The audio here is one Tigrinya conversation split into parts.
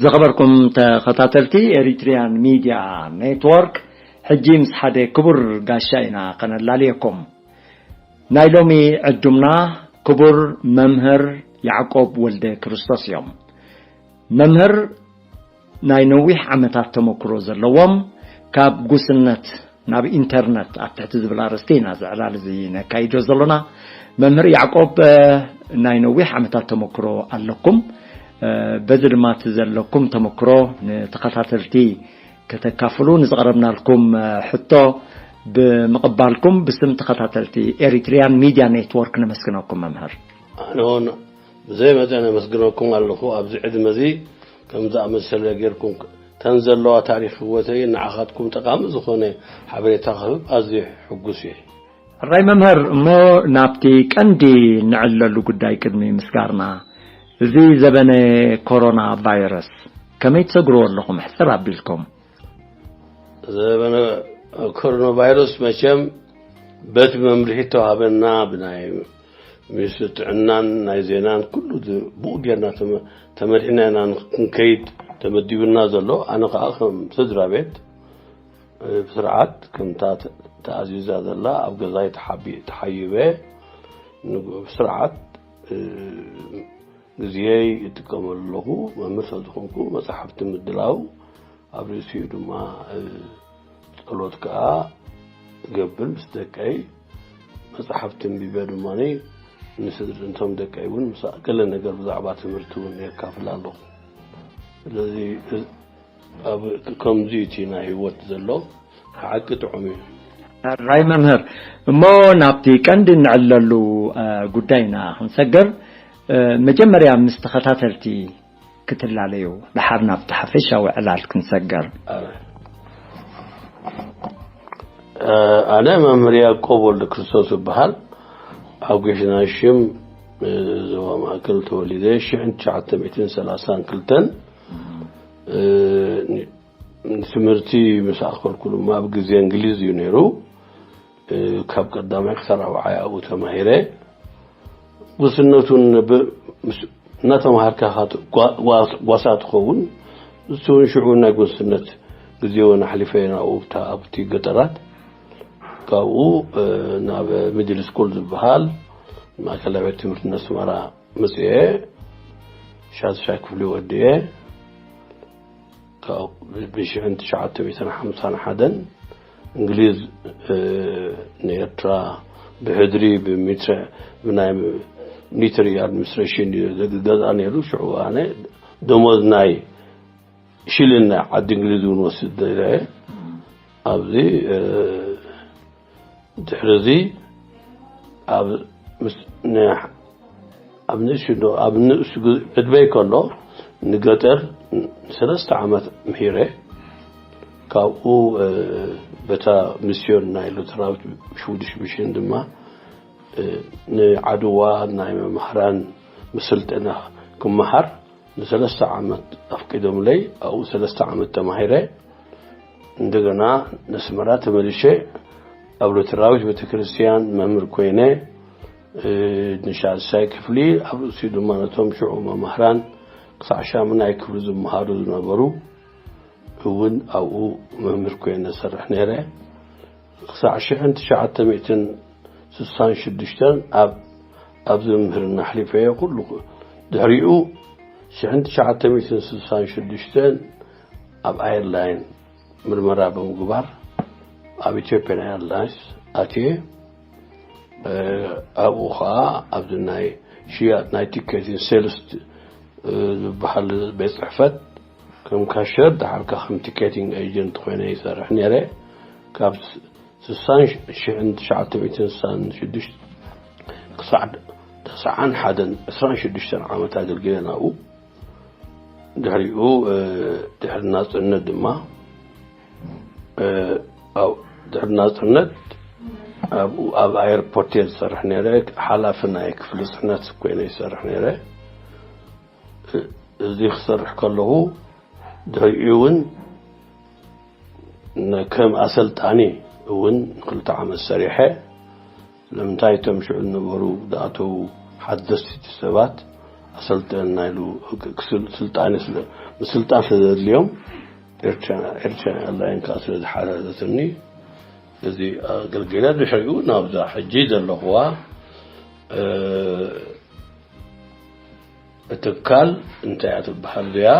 ዝኸበርኩም ተኸታተልቲ ኤሪትሪያን ሚድያ ኔትወርክ፣ ሕጂ ምስ ሓደ ክቡር ጋሻ ኢና ከነላልየኩም። ናይ ሎሚ ዕዱምና ክቡር መምህር ያዕቆብ ወልደ ክርስቶስ እዮም። መምህር ናይ ነዊሕ ዓመታት ተመክሮ ዘለዎም፣ ካብ ጉስነት ናብ ኢንተርነት ኣብ ትሕቲ ዝብል ኣርእስቲ ኢና እዚ ዕላል እዚ ነካይዶ ዘሎና። መምህር ያዕቆብ፣ እ፣ ናይ ነዊሕ ዓመታት ተመክሮ ኣለኩም። እ፣ በዚ ድማ እቲ ዘለኩም ተመክሮ ንተኸታተልቲ ከተካፍሉ ንዝቐረብናልኩም፣ እ፣ ሕቶ ብምቕባልኩም ብስም ተኸታተልቲ ኤሪትሪያን ሚድያ ኔትወርክ ነመስግነኩም መምህር። ኣነ እውን ብዘይ መጠን ኣመስግነኩም ኣለኹ። ኣብዚ ዕድመ እዚ ከም ዝኣመሰለ ጌርኩም ክ-፣ ተን ዘለዋ ታሪኽ ህይወተይ ንዓኻትኩም ጠቓሚ ዝኾነ ሓበሬታ ክህብ ኣዝየ ሕጉስ እየ። ሕራይ መምህር፣ እሞ ናብቲ ቀንዲ ንዕለሉ ጉዳይ ቅድሚ ምስጋርና፣ እዚ ዘበነ ኮሮና ቫይረስ ከመይ ትሰግርዎ ኣለኹም? ሕጽር ኣቢልኩም። ዘበነ ኮሮና ቫይረስ መቸም በቲ መምርሒ ተዋህበና ብናይ ሚኒስትሪ ጥዕናን ናይ ዜናን ኩሉ ዝ-፣ ብኡ ጌርና ተመ-፣ ተመሪሕና ኢና ክንከይድ ተመዲቡና ዘሎ። ኣነ ከዓ ከም ስድራ ቤት፣ እ፣ ብስርዓት ከምታ ተ-፣ ተኣዚዛ ዘላ ኣብ ገዛይ ተሓቢ-፣ ተሓይበ ንግ-፣ ብስርዓት፣ እ፣ ግዜይ እጥቀመሉ ኣለኹ። መምህር ስለ ዝኾንኩ መጻሕፍቲ ምድላው ኣብ ርእሲኡ ድማ፣ እ፣ ጸሎት ከኣ እገብር ምስ ደቀይ። መጽሓፍቲ ኣንቢበ ድማ ንስድሪ-፣ እንቶም ደቀይ እውን ምስ ገለ ነገር ብዛዕባ ትምህርቲ እውን የካፍል ኣለኹ። ስለዚ፣ እ-፣ ኣብ ከምዚ እቲ ናይ ህይወት ዘሎ ሓቂ ጥዑም እዩ። ሕራይ መምህር፣ እሞ ናብቲ ቀንዲ እንዕለሉ፣ እ፣ ጉዳይና ክንሰግር፣ እ፣ መጀመርያ ምስ ተኸታተልቲ ክትላለዩ፣ ደሓር ናብቲ ሓፈሻዊ ዕላል ክንሰገር። ኣነ መምህር ያዕቆብ ወልደ ክርስቶስ እበሃል። ኣብ ጌሽና ሽም፣ እ፣ ዞባ ማእከል ተወሊደ፣ ሽሕን ትሽዓተ ሚእትን ሰላሳን ክልተን፣ እ፣ ን-፣ ንትምህርቲ ምስ ኣኸልኩ ድማ ኣብ ግዜ እንግሊዝ እዩ ነይሩ። እ፣ ካብ ቀዳማይ ክሳብ ራብዓይ ኣብኡ ተማሂረ። ጉስነቱን ብ-፣ ምስ-፣ እናተማሃርካ ኻት-፣ ጓ-፣ ጓ-፣ ጓሳ ትኸውን። እሱ እውን ሽዑ ናይ ጉስነት ግዜ እውን ኣሕሊፈ ናብኡ ኣብታ፣ ኣብቲ ገጠራት። ካብኡ፣ እ፣ ናብ ሚድል ስኩል ዝበሃል ማእከላይ ቤት ትምህርቲ ነስመራ መጽየ፣ ሻድሻይ ክፍሊ ወድየ። ካብ ብ-፣ ብሽሕን ትሽዓተ ሚእትን ሓምሳን ሓደን እንግሊዝ፣ እ፣ ንኤርትራ ብሕድሪ ብሚትረ-፣ ብናይ ሚሊተሪ ኣድሚኒስትሬሽን እዩ ዝገዝኣ ነይሩ። ሽዑ ኣነ ደሞዝ ናይ ሽልን ናይ ዓዲ እንግሊዝ እውን ወስድ ነይረ። ኣብዚ፣ እ፣ ድሕሪ እዚ ኣብ ምስ-፣ ን-፣ ኣብ ንእሽቶ፣ ኣብ ንእሽቶ ግ-፣ ዕድመይ ከሎ ንገጠር ንሰለስተ ዓመት ምሂረ። ካብኡ፣ እ፣ በታ ሚስዮን ናይ ሉተራዊት ሽውድሽ ሚሽን ድማ፣ እ፣ ንዓድዋ ናይ መምሃራን ምስልጠና ክመሃር ንሰለስተ ዓመት ኣፍቂዶምለይ። ኣብኡ ሰለስተ ዓመት ተማሂረ። እንደገና ነስመራ ተመልሼ ኣብ ሉተራዊት ቤተክርስትያን መምህር ኮይነ፣ እ፣ ንሻድሻይ ክፍሊ፣ ኣብ ርእሲኡ ድማ ነቶም ሽዑ መማህራን ክሳዕ ሻሙናይ ክፍሊ ዝመሃሩ ዝነበሩ እውን ኣብኡ መምህር ኮይነ ሰርሕ ነይረ። ክሳዕ ሽሕን ትሽዓተ ሚእትን ስሳን ሽዱሽተን ኣብ፣ ኣብዚ ምምህርና ኣሕሊፈዮ ኩሉ። ድሕሪኡ ሽሕን ትሽዓተ ሚእትን ስሳን ሽዱሽተን ኣብ ኣየርላይን ምርመራ ብምግባር ኣብ ኢትዮጵያን ኤርላይንስ ኣትየ። እ፣ ኣብኡ ኸዓ ኣብዚ ናይ ሽያጥ ናይ ቲኬትን ሴልስ፣ እ፣ ዝበሃል ቤት ጽሕፈት ከም ካሸር፣ ደሓር ከኣ ከም ቲኬቲንግ ኤጀንት ኮይነ ይሰርሕ ነይረ። ካብ ስሳን ሽሕን ትሽዓተ ሚእትን ስሳን ሽዱሽተ ክሳዕ ተስዓን ሓደን፣ ዕስራን ሽዱሽተን ዓመት ኣገልጊለ ናብኡ። ድሕሪኡ፣ እ፣ ድሕሪ ናጽነት ድማ፣ እ፣ ኣብ፣ ድሕሪ ናጽነት ኣብኡ ኣብ ኣየርፖርት እየ ዝሰርሕ ነይረ። ሓላፊ ናይ ክፍሊ ጽሕነት ኮይነ ይሰርሕ ነይረ። እ-፣ እዚ ክሰርሕ ከለኹ ድሕሪኡ እውን ን-፣ ከም ኣሰልጣኒ እውን ንክልተ ዓመት ሰሪሐ። ስለምንታይ እቶም ሽዑ ዝነበሩ ዝኣተዉ ሓደስቲ ሰባት ኣሰልጥነና ኢሉ ክስል-፣ ስልጣኔ ስለ-፣ ስልጣን ስለዘድልዮም ኤርትራ ኤርትራ ኣላይን ከዓ ስለ ዝሓረረትኒ እዚ ኣገልግለ ድሕሪኡ ናብዛ ሕጂ ዘለኹዋ ትካል እንታይ እያ ትበሃል እዚኣ?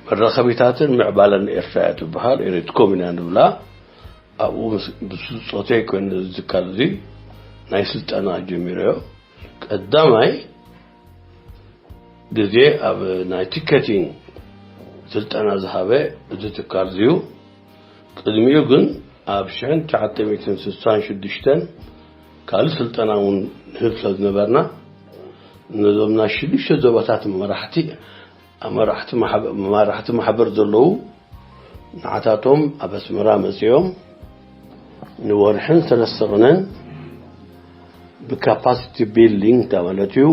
መራኸቢታትን ምዕባለን ኤርትራ እያ ትበሃል። ኤሪትኮም ኢና ንብላ። ኣብኡ ምስ ብስፆተይ ኮይኑ እዚ ትካል እዚ ናይ ስልጠና ጀሚረዮ። ቀዳማይ ግዜ ኣብ ናይ ቲኬቲንግ ስልጠና ዝሃበ እዚ ትካል እዩ። ቅድሚኡ ግን ኣብ ሽሕን ትሽዓተ ሚእትን ስሳን ሽዱሽተን ካልእ ስልጠና እውን ንህብ ስለ ዝነበርና ነዞም ናይ ሽዱሽተ ዞባታት መራሕቲ መራሕቲ ማሕበ- መራሕቲ ማሕበር ዘለዉ ንዓታቶም ኣብ ኣስመራ መጺኦም ንወርሕን ሰለስተ ቅነን ብካፓሲቲ ቢልዲንግ ማለት እዩ።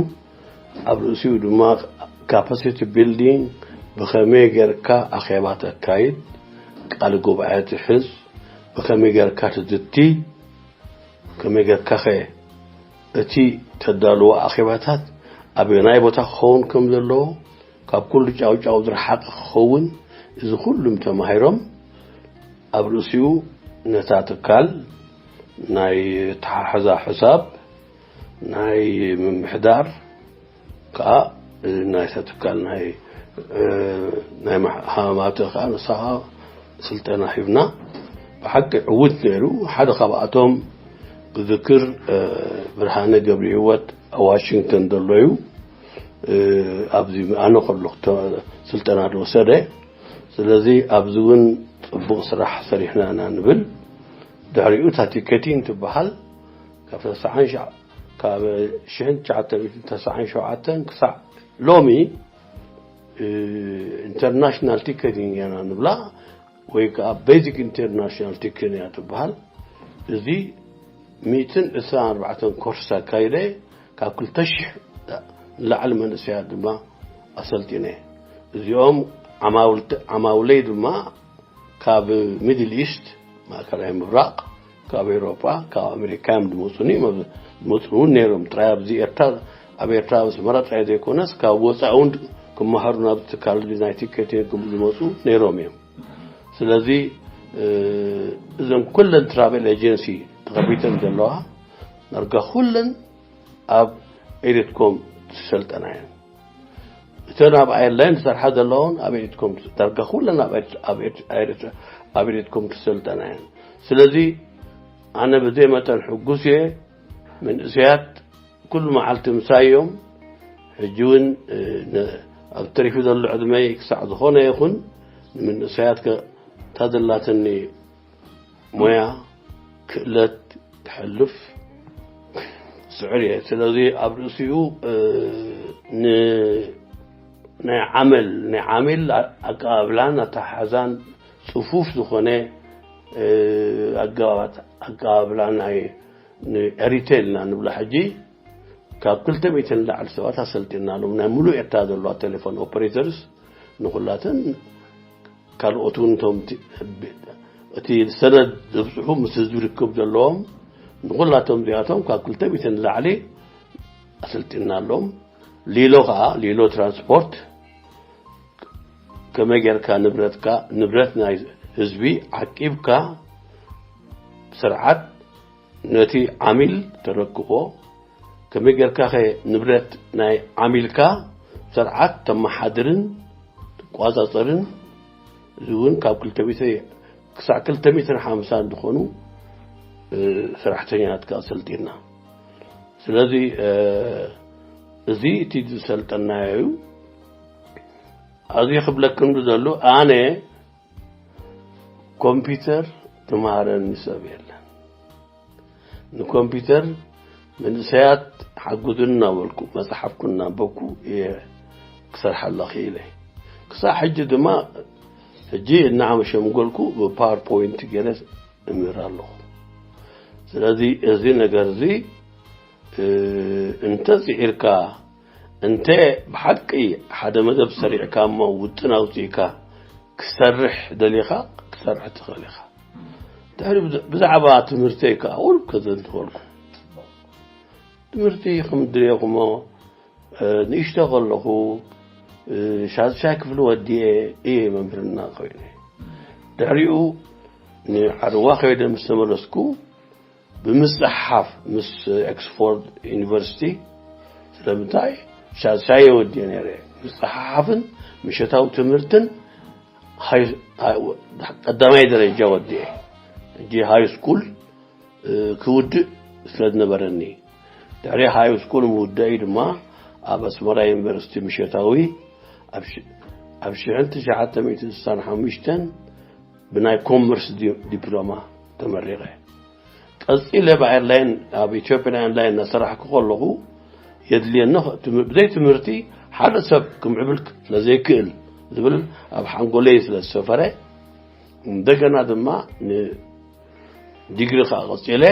ኣብ ርእሲኡ ድማ ካፓሲቲ ቢልዲንግ ብኸመይ ጌርካ ኣኼባ ተካይድ፣ ቃል ጉባኤ ትሕዝ፣ ብኸመይ ጌርካ ትዝቲ፣ ከመይ ጌርካ ኸ እቲ ተዳልዎ ኣኼባታት ኣበናይ ቦታ ክኸውን ከም ዘለዎ፣ ካብ ኩሉ ጫውጫው ዝረሓቐ ክኸውን፣ እዚ ኩሉም ተማሂሮም ኣብ ርእሲኡ ነታ ትካል ናይ ኣተሓሕዛ ሕሳብ ናይ ምምሕዳር ከኣ ናይታ ትካል ናይ ናይ ሃማማተ ከኣ ንሳ ስልጠና ሂብና። ብሓቂ ዕውት ነይሩ። ሓደ ካብኣቶም ክዝክር ብርሃነ ገብረ ህይወት ኣብ ዋሽንግተን ዘሎ እዩ። ኣብዚ ኣነ ከለኹ ስልጠና ዝወሰደ። ስለዚ ኣብዚ እውን ፅቡቕ ስራሕ ሰሪሕና ኢና ንብል። ድሕሪኡ እታ ቲኬቲን ትበሃል ካብ ተስዓን ካብ ሽሕን ትሽዓተ ሚእትን ተስዓን ሸውዓተን ክሳዕ ሎሚ ኢንተርናሽናል ቲኬቲንግ ኢና ንብላ ወይ ከዓ ቤዚክ ኢንተርናሽናል ቲኬቲንግ እያ ትበሃል። እዚ ሚእትን ዕስራን ኣርባዕተን ኮርስ ኣካይደ ካብ ክልተ ሽሕ ንላዕሊ መንእሰያት ድማ ኣሰልጢነ። እዚኦም ዓማውልተ- ዓማውለይ ድማ ካብ ሚድል ኢስት ማእከላይ ምብራቕ ካብ ኤውሮጳ ካብ ኣሜሪካ እዮም ዝመፁኒ። ዝመፁ እውን ነይሮም። ጥራይ ኣብዚ ኤርትራ ኣብ ኤርትራ ኣብ ኣስመራ ጥራይ ዘይኮነስ ካብ ወፃኢ እውን ክመሃሩ ናብ ትካል ናይ ቲኬት ዝመፁ ነይሮም እዮም። ስለዚ እዘን ኩለን ትራቨል ኤጀንሲ ተኸፊተን ዘለዋ ዳርጋ ኩለን ኣብ ኤሪትኮም ዝሰልጠና እየን። እተን ኣብ ኣየርላይን ዝሰርሓ ዘለውን ኣብ ኤሪትኮም ዳርጋ ኩለን ኣብ ኤሪትኮም ዝሰልጠና እየን። ስለዚ ኣነ ብዘይ መጠን ሕጉስ እየ። መንእሰያት ኩሉ መዓልቲ ምሳይ እዮም። ሕጂ እውን ኣብ ተሪፉ ዘሎ ዕድመይ ክሳዕ ዝኾነ ይኹን ንምንእሰያት እታ ዘላትኒ ሞያ ክእለት ተሕልፍ ስዕር እየ። ስለዚ ኣብ ርእሲኡ ናይ ዓመል ናይ ዓሚል ኣቀባብላን ኣተሓሕዛን ፅፉፍ ዝኾነ ኣገባባት ኣቀባብላ ናይ ንኤሪቴል ኢና ንብላ ሕጂ ካብ ክልተ ሚእቲ ንላዕሊ ሰባት ኣሰልጢናሎም ናይ ሙሉእ ኤርትራ ዘለዋ ቴሌፎን ኦፐሬተርስ ንኩላተን ካልኦት እውን እቶም እቲ ሰነድ ዘብፅሑ ምስ ህዝቢ ርክብ ዘለዎም ንኩላቶም እዚኣቶም ካብ ክልተ ሚእቲ ንላዕሊ ኣሰልጢናሎም። ሊሎ ከዓ ሊሎ ትራንስፖርት ከመይ ጌርካ ንብረትካ ንብረት ናይ ህዝቢ ዓቂብካ ብስርዓት ነቲ ዓሚል ተረክቦ፣ ከመይ ጌርካ ኸ ንብረት ናይ ዓሚልካ ብስርዓት ተመሓድርን ትቋጻጸርን፣ እዚ እውን ካብ ክልተ ሚእቲ ክሳዕ ክልተ ሚእትን ሓምሳን ዝኾኑ ሰራሕተኛታትካ ኣሰልጢና። ስለዚ እዚ እቲ ዝሰልጠናዮ እዩ። ኣብዚ ክብለክም ዝደሉ ኣነ ኮምፒውተር ትምሃረኒ ሰብ የለን። ንኮምፒውተር መንእሰያት ሓግዙኒ እናበልኩ መፅሓፍኩ እናንበብኩ እየ ክሰርሓላ ክኢለ። ክሳብ ሕጂ ድማ ሕጂ እናዓመሸምገልኩ ብፓወርፖይንት ገለ እምህር ኣለኹ። ስለዚ እዚ ነገር እዚ እንተ ፅዒርካ እንተ ብሓቂ ሓደ መደብ ሰሪዕካ እሞ ውጥን ኣውፂእካ ክሰርሕ ደሊኻ ክሰርሕ ትኽእል ኢኻ። ድሕሪ ብዛዕባ ትምህርተይ ከዓ ውልብ ከዘንትኸልኩ ትምህርቲ ከም ድልየኹሞ ንእሽቶ ከለኹ እ፣ ሻድሻይ ክፍሊ ወዲኤ እየ መምህርና ኮይነ። ድሕሪኡ ንዓድዋ ከይደ ምስ ተመለስኩ፣ ብምጽሓፍ ምስ ኦክስፎርድ ዩኒቨርሲቲ፣ ስለምንታይ ሻድሻይ እየ ወዲኤ ነይረ። ምጽሓፍን ምሸታዊ ትምህርትን ሃይ-፣ ሃይ-፣ ቀዳማይ ደረጃ ወዲኤ። ሕጂ ሃይ ስኩል፣ እ፣ ክውድእ ስለ ዝነበረኒ፣ ድሕሪ ሃይ ስኩል ምውዳእይ ድማ ኣብ ኣስመራ ዩኒቨርሲቲ ምሸታዊ ኣብ ሽ-፣ ኣብ ሽሕን ትሽዓተ ሚእትን ስሳን ሓሙሽተን ብናይ ኮመርስ ዲ-፣ ዲፕሎማ ተመሪቐ። ቀጺለ ኣብ ኤርላይን፣ ኣብ ኢትዮጵያን ኤርላይን እናሰራሕኩ ከለኹ፣ የድልየኒ ኸ-፣ ትም-፣ ብዘይ ትምህርቲ ሓደ ሰብ ክምዕብል ስለ ዘይክእል ዝብል ኣብ ሓንጎለይ ስለ ዝሰፈረ፣ እንደገና ድማ ን-፣ ዲግሪ ኸዓ ቀጺለ።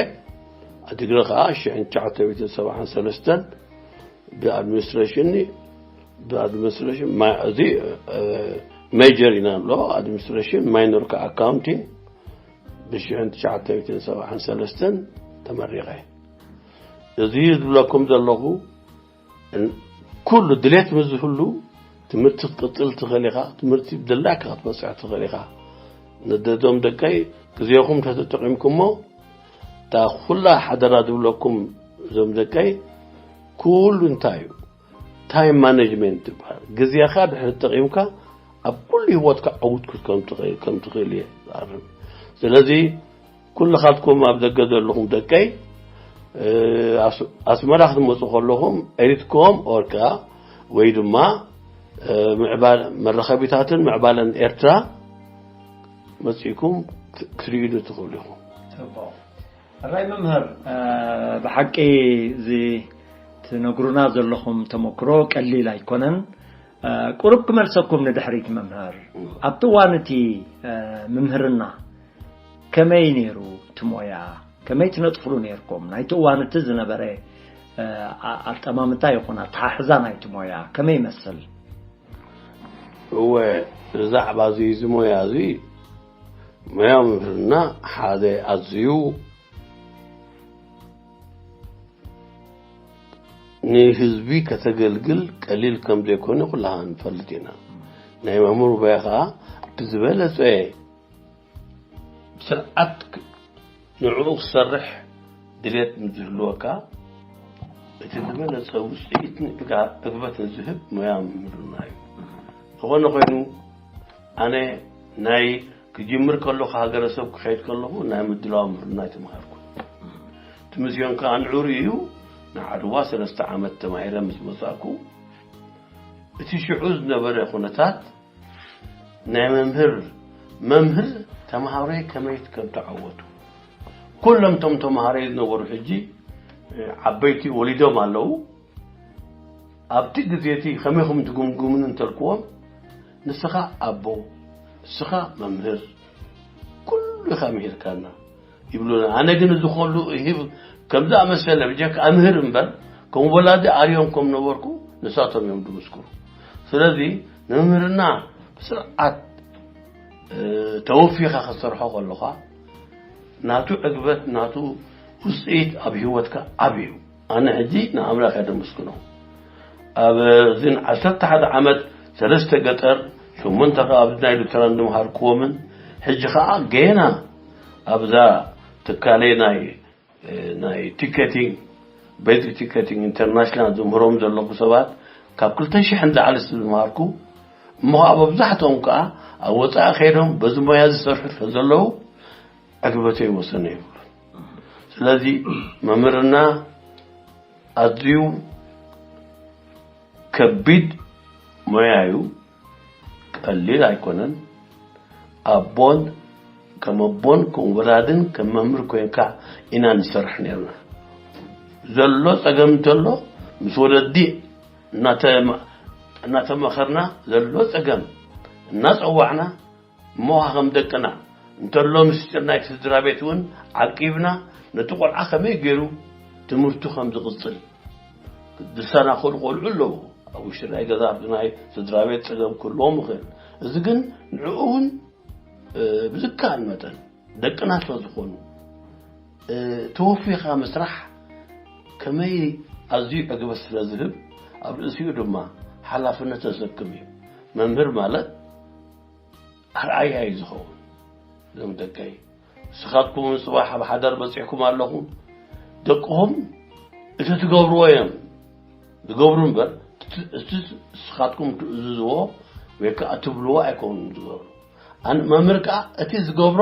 ዲግሪ ኸዓ ሽሕን ትሽዓተ ሚእትን ሰብዓን ሰለስተን ብኣድሚኒስትሬሽን፣ ብኣድሚኒስትሬሽን ማ-፣ እዚ፣ እ፣ ሜጀር ኢና ንብሎ፣ ኣድሚኒስትሬሽን፣ ማይኖር ከዓ ኣካውንቲንግ፣ ብሽሕን ትሽዓተ ሚእትን ሰብዓን ሰለስተን ተመሪቐ። እዚ ዝብለኩም ዘለኹ፣ እን-፣ ኩሉ ድሌት ምስ ዝህሉ ትምህርቲ ክትቅጽል ትኽእል ኢኻ፣ ትምህርቲ ብድላይካ ክትበጽሕ ትኽእል ኢኻ። ነደዶም ደቀይ፣ ግዜኹም ተተጠቒምኩሞ፣ እታ ኩላ ሓደራ ዝብለኩም እዞም ደቀይ፣ ኩሉ እንታይ እዩ? ታይም ማኔጅመንት ይበሃል። ግዜኻ ድሕሪ ተጠቒምካ፣ ኣብ ኩሉ ህይወትካ ዕዉት ክትከውን ትኽእል፣ ከም ትኽእል እየ ዝኣርም። ስለዚ፣ ኩልኻትኩም ኣብ ደገ ዘለኹም ደቀይ፣ እ፣ ኣስ-፣ ኣስመራ ክትመጹ ከለኹም፣ ኤሪትኮም ኦርካ ወይ ድማ፣ እ፣ ምዕባል-፣ መራኸቢታትን ምዕባለን ኤርትራ መጺእኩም ክ-፣ ክትርእዩሉ ትኽእሉ ኢኹም። ጽቡቕ። ሕራይ መምህር፣ እ፣ ብሓቂ እዚ ትነግሩና ዘለኹም ተመክሮ ቀሊል ኣይኮነን። እ፣ ቁሩብ ክመልሰኩም ንድሕሪት መምህር። እም። ኣብቲ እዋን እቲ፣ እ፣ ምምህርና ከመይ ነይሩ እቲ ሞያ? ከመይ ትነጥፍሉ ነይርኩም? ናይቲ እዋን እቲ ዝነበረ፣ እ፣ ኣ-፣ ኣጠማምታ ይኹን ኣተሓሕዛ ናይቲ ሞያ ከመይ ይመስል? እወ፣ ብዛዕባ እዚ፣ እዚ ሞያ እዚ፣ ሞያ ምምህርና ሓደ ኣዝዩ ንህዝቢ ከተገልግል ቀሊል ከም ዘይኮነ ኩላህና ንፈልጥ ኢና። ናይ መምህር ሞያ ኸዓ ብዝበለጸ ብስርዓት ክ-፣ ንዕኡ ክሰርሕ ድሌት ምስ ዝህልወካ፣ እቲ ዝበለጸ ውጽኢትን ዕጋ-፣ ዕግበትን ዝህብ ሞያ ምምህርና እዩ። ዝኾነ ኮይኑ፣ ኣነ ናይ ክጅምር ከለኹ፣ ሃገረሰብ ክኸይድ ከለኹ፣ ናይ ምድላው ምምህርና ኣይተማሃርኩ። እቲ ምስዮን ከኣ ንዑ ርእዩ፣ ንዓድዋ ሰለስተ ዓመት ተማሂረ ምስ መጻእኩ፣ እቲ ሽዑ ዝነበረ ኩነታት ናይ መምህር፣ መምህር ተምሃሮይ ከመይ ከም ተዓወቱ፣ ኩሎም እቶም ተምሃሮይ ዝነበሩ ሕጂ፣ እ፣ ዓበይቲ ወሊዶም ኣለዉ። ኣብቲ ግዜ እቲ ከመይ ከም ትግምግሙኒ እንተልክዎም፣ "ንስኻ ኣቦ፣ ንስኻ መምህር፣ ኩሉ ኢኻ ምሂርካና" ይብሉና። ኣነ ግን እዚ ኩሉ ይህብ ከም ዝኣመሰለ ብጀካ ኣምህር እምበር፣ ከም ወላዲ ኣርዮም ከም ነበርኩ ንሳቶም እዮም ዝምስክሩ። ስለዚ ንምህርና ብስርዓት፣ እ፣ ተወፊኻ ክትሰርሖ ከለኻ፣ ናቱ ዕግበት፣ ናቱ ውጽኢት ኣብ ህይወትካ ዓቢ እዩ። ኣነ ሕጂ ንኣምላኽ እየ ዘመስግኖ። ኣብ እዝን ዓሰርተ ሓደ ዓመት ሰለስተ ገጠር፣ ሸሞንተ ከኣ ኣብዚ ናይ ሉተራን ዝመሃርክዎምን፣ ሕጂ ከኣ ገና ኣብዛ ትካለይ ናይ፣ ናይ ቲኬቲንግ፣ ቤዚክ ቲኬቲንግ ኢንተርናሽናል ዝምህሮም ዘለኹ ሰባት፣ ካብ ክልተ ሽሕ ንላዕሊ ዝመሃርኩ፣ እሞ ከኣ መብዛሕትኦም ከኣ ኣብ ወጻኢ ከይዶም በዚ ሞያ ዝሰርሑ ስለ ዘለዉ፣ ዕግበተይ ወሰን የብሉን። ስለዚ መምህርና ኣዝዩ ከቢድ ሞያ እዩ፣ ቀሊል ኣይኮነን። ኣቦን፣ ከም ኣቦን ከም ወላድን ከም መምህር ኮይንካ ኢና ንሰርሕ ነርና። ዘሎ ጸገም እንተሎ ምስ ወለዲ እናተ-፣ እናተመኸርና ዘሎ ጸገም እናጸዋዕና እሞ ከም ደቅና እንተሎ ምስጢር ናይቲ ስድራ ቤት እውን ዓቂብና ነቲ ቆልዓ ከመይ ገይሩ ትምህርቱ ከም ዝቕጽል ዝሰናኸሉ ቆልዑ ኣለዉ። ኣብ ውሽጢ ናይ ገዛ ናይ ስድራ ቤት ጸገም ክህልዎም ይኽእል። እዚ ግን ንዕኡ እውን፣ እ፣ ብዝከኣል መጠን ደቅና ስለ ዝኾኑ፣ እ፣ ተወፊኻ ምስራሕ ከመይ ኣዝዩ ዕግበት ስለ ዝህብ፣ ኣብ ርእሲኡ ድማ ሓላፍነት ዘሰክም እዩ። መምህር ማለት ኣርኣያ እዩ ዝኸውን። እዞም ደቀይ፣ ንስኻትኩም እውን ጽባሕ ኣብ ሓዳር በጺሕኩም ኣለኹም። ደቅኹም እቲ ትገብርዎ እዮም ዝገብሩ እምበር፣ እቲ፣ እቲ ንስኻትኩም ትእዝዝዎ ወይ ከኣ ትብልዎ ኣይኮኑን ዝገብሩ። ኣን-፣ መምህር ከኣ እቲ ዝገብሮ፣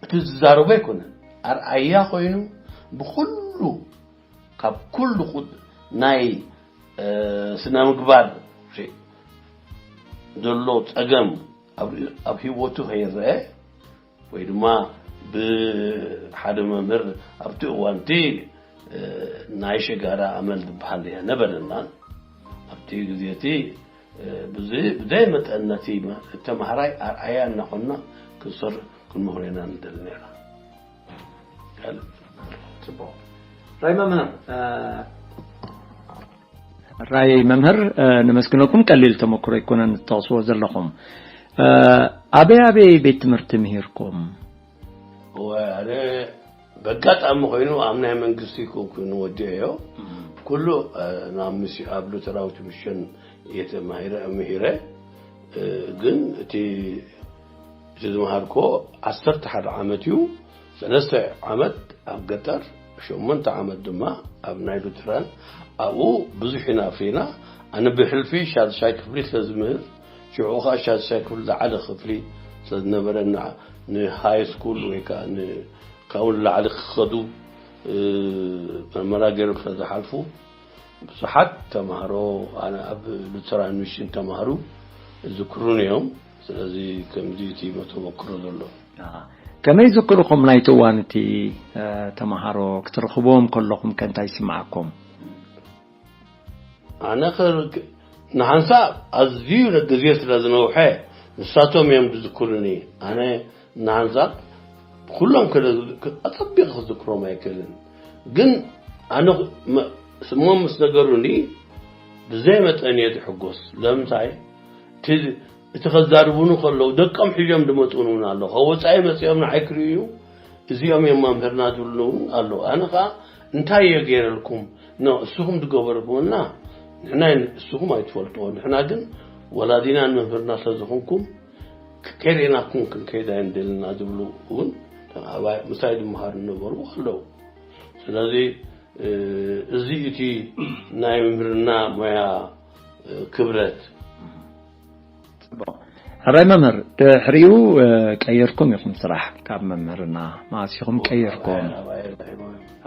እቲ ዝዛረቦ ኣይኮነን። ኣርኣያ ኮይኑ ብኹሉ፣ ካብ ኩሉ ቁ-፣ ናይ፣ እ፣ ስነ ምግባር ሪ-፣ ዘሎ ጸገም ኣብ፣ ኣብ ህይወቱ ከይረአ፣ ወይ ድማ ብሓደ መምህር ኣብቲ እዋንቲ፣ እ፣ ናይ ሸጋራ ኣመል ዝበሃል ነበረና። ኣብቲ ግዜ እቲ፣ እ፣ ብዘይ፣ ብዘይ መጠን ነቲ መ-፣ ተማሃራይ ኣርኣያ እናኾንና ክንሰርሕ ክንመኽሮ ኢና ንደሊ ነይራ። ካልእ። ጽቡቕ። ራይ መምህር፣ እ፣ ራይ መምህር፣ እ፣ ነመስግነኩም። ቀሊል ተመክሮ ኣይኮነን እትጠቕስዎ ዘለኹም። እ፣ ኣበይ ኣበይ ቤት ትምህርቲ ምሂርኩም? እወ፣ ኣነ በጋጣሚ ኮይኑ ኣብ ናይ መንግስቲ ኮንኩ ንወዲአዮ። እም። ኩሉ፣ እ፣ ናብ ሚሲ-፣ ኣብ ሉተራዊት ሚሽን እየ ተማሂረ፣ ምሂረ። እ፣ ግን እቲ፣ እቲ ዝመሃርኮ ዓሰርተ ሓደ ዓመት እዩ። ሰለስተ ዓመት ኣብ ገጠር፣ ሸሞንተ ዓመት ድማ ኣብ ናይ ሉተራን። ኣብኡ ብዙሕ ኢና ኣፍሪና። ኣነ ብሕልፊ ሻድሻይ ክፍሊ ስለ ዝምህር፣ ሽዑ ኸዓ ሻድሻይ ክፍሊ ዝዓለ ክፍሊ ስለ ዝነበረ፣ ን-፣ ንሃይ ስኩል ወይ ከዓ ን-፣ ካብኡ ንላዕሊ ክኸዱ፣ እ፣ መርመራ ገይሮም ስለ ዝሓልፉ፣ ብዙሓት ተምሃሮ፣ ኣነ ኣብ ሉተራን ሚሽን ተምሃሩ ዝዝክሩን እዮም። ስለዚ ከምዚ እቲ ተመክሮ ዘሎ። ኣሃ። ከመይ ዝክርኹም ናይቲ እዋን እቲ፣ እ፣ ተምሃሮ ክትረኽብዎም ከለኹም ከ እንታይ ይስምዓኩም? ኣነ ክር-፣ ክ-፣ ንሓንሳብ ኣዝዩ ግዜ ስለ ዝነውሐ ንሳቶም እዮም ዝዝክሩኒ። ኣነ ንሓንሳብ ኩሎም ክለ-፣ ክ-፣ ኣጸቢቐ ክዝክሮም ኣይክእልን። ግን ኣነ ክ-፣ መ-፣ ስሞም ምስ ነገሩኒ ብዘይ መጠን እየ ዝሕጎስ። ለምንታይ? እቲ፣ እቲ ከዛርቡኒ ከለዉ ደቆም ሒዞም ዝመጹን እውን ኣለዉ። ካብ ወጻኢ መጺኦም ንዓይ ክርእዩ፣ "እዚኦም እዮም መምህርና" ዝብሉኒ እውን ኣለዉ። ኣነ ኸኣ፣ "እንታይ እየ ገይረልኩም? ኖ፣ እስኹም ዝገበርኩምልና ንሕና እስኹም ኣይትፈልጥዎ። ንሕና ግን ወላዲናን መምህርና ስለ ዝኾንኩም፣ ከሪእናኩም ክንከይድ ኣይንደልና" ዝብሉ እውን ኣባይ-፣ ምሳይ ዝመሃሩ ዝነበሩ ኣለዉ። ስለዚ፣ እ፣ እዚ እቲ ናይ መምህርና ሞያ፣ እ፣ ክብረት። ጽቡቕ። ሕራይ መምህር፣ ድሕሪኡ፣ እ፣ ቀይርኩም ኢኹም ስራሕ ካብ መምህርና። መዓስ ኢኹም ቀይርኩም? ኣብ ኣየር-፣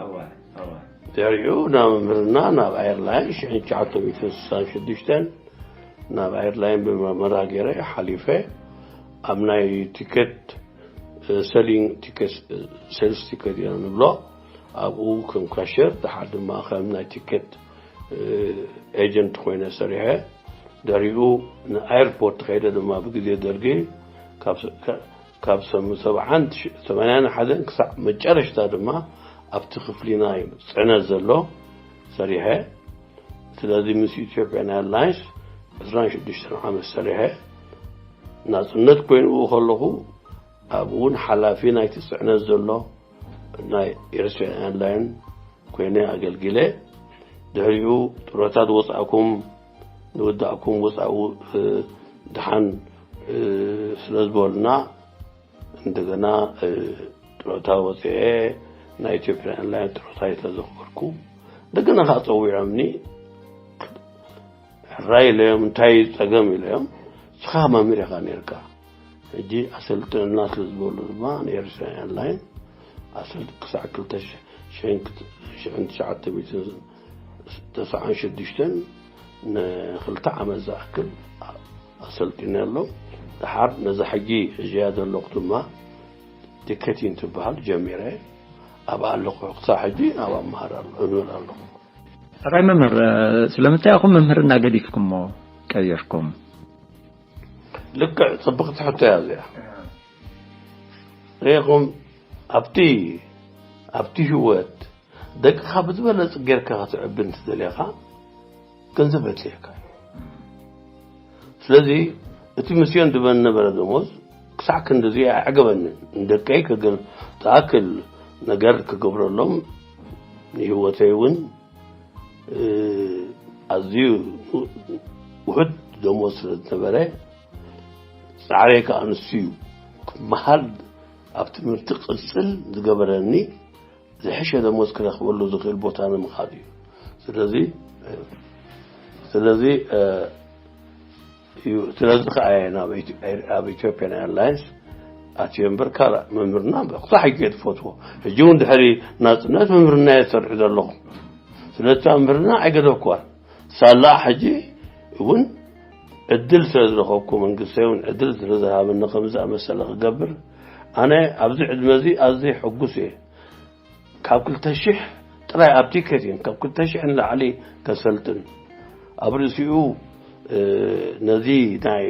ኣብ ኣየር-፣ ድሕሪኡ ናብ መምህርና ናብ ኣየርላይን ሽሕን ትሽዓተ ሚእትን ስሳን ሽዱሽተን ናብ ኣየርላይን ብመርመራ ገይረ ሓሊፈ። ኣብ ናይ ቲኬት፣ እ፣ ሰሊንግ ቲኬት፣ እ፣ ሴልስ ቲኬት ኢና ንብሎ። ኣብኡ ከም ካሸር፣ ደሓር ድማ ከም ናይ ቲኬት፣ እ፣ ኤጀንት ኮይነ ሰሪሐ። ድሕሪኡ ንኣየርፖርት ከይደ ድማ ብግዜ ደርጊ ካብ ሰ-፣ ከ-፣ ካብ ሰም-፣ ሰብዓን ትሽ-፣ ሰማንያን ሓደን ክሳዕ መጨረሽታ ድማ ኣብቲ ክፍሊ ናይ ጽዕነት ዘሎ ሰሪሐ። ስለዚ ምስ ኢትዮጵያን ኤርላይንስ ዕስራን ሽዱሽተን ዓመት ሰሪሐ። ናጽነት ኮይኑ ከለኹ ኣብኡ እውን ሓላፊ ናይቲ ጽዕነት ዘሎ ናይ ኤርትራን ኤርላይን ኮይነ ኣገልጊለ። ድሕሪኡ ጡረታ ዝወጻእኩም፣ ዝወዳእኩም ወጻኡ፣ እ፣ ደሓን፣ እ፣ ስለ ዝበሉና፣ እንደገና፣ እ፣ ጡረታ ወጺኤ ናይ ኢትዮጵያን ኤርላይን ጡረታ ስለ ዘኽበርኩ፣ እንደገና ከኣ ጸዊዖምኒ፣ ሕራይ ኢለዮም፣ እንታይ እዩ ጸገም ኢለዮም፣ "ንስኻ መምህር ኢኻ ነይርካ፣ ሕጂ ኣሰልጥነና" ስለ ዝበሉ ድማ ንኤርትራን ኤርላይን ኣሰልጥ-፣ ክሳዕ ክልተ ሽሕ፣ ሽሕን ትሽዓተ ሚእትን ተስዓን ሽዱሽተን ንክልተ ዓመት ዝኣክል ኣሰልጢነሎም። ደሓር ነዛ ሕጂ ሒዘያ ዘለኹ ድማ ቲኬቲን ትበሃል ጀሚረ ኣብኣ ኣለኹ። ክሳዕ ሕጂ ኣብኣ እመሃር ኣሎ-፣ እምህር ኣለኹ። ሕራይ መምህር፣ ስለምንታይ ኢኹም መምህርና ገዲፍኩሞ ቀይርኩም? ልክዕ ጽብቕቲ ሕቶ እያ እዚኣ። ርኢኹም፣ ኣብቲ፣ ኣብቲ ህይወት ደቅኻ ብዝበለጸ ጌርካ ከተዕቢ እንተደሊኻ፣ ገንዘብ የድልየካ እዩ። ስለዚ፣ እቲ ምስዮን ዝበን ነበረ ደሞዝ፣ ክሳዕ ክንድዚ ኣዕገበንን። ንደቀይ ክግር-፣ ዝኣክል ነገር ክገብረሎም፣ ንህይወተይ እውን፣ እ፣ ኣዝዩ ውሑድ ደሞዝ ስለ ዝነበረ፣ ጻዕረይ ከኣ ንሱ እዩ። ክመሃል ኣብ ትምህርቲ ቅጽል ዝገበረኒ፣ ዝሕሸ ደሞዝ ክረኽበሉ ዝኽእል ቦታ ንምኻድ እዩ። ስለዚ ስለዚ እዩ ስለዚ ከኣ እየ ናብ ኢትዮ- ኣብ ኢትዮጵያን ኤርላይንስ ኣትዮ እምበር ካልእ ምምርና ብኩታ ሕጂ እየ ዝፈትዎ። ሕጂ እውን ድሕሪ ናጽነት ምምርና እየ ዝሰርሕ ዘለኹ። ስለታ ምምርና ኣይገደፍኩዋን። ሳላ ሕጂ እውን ዕድል ስለ ዝረኸብኩ፣ መንግስተይ እውን ዕድል ስለ ዝሃበኒ ከምዚ ኣመሰለ ክገብር፣ ኣነ ኣብዚ ዕድመ እዚ ኣዝየ ሕጉስ እየ። ካብ ክልተ ሽሕ ጥራይ ኣብ ቲኬት እየን፣ ካብ ክልተ ሽሕ ንላዕሊ ከሰልጥን፣ ኣብ ርእሲኡ ነዚ ናይ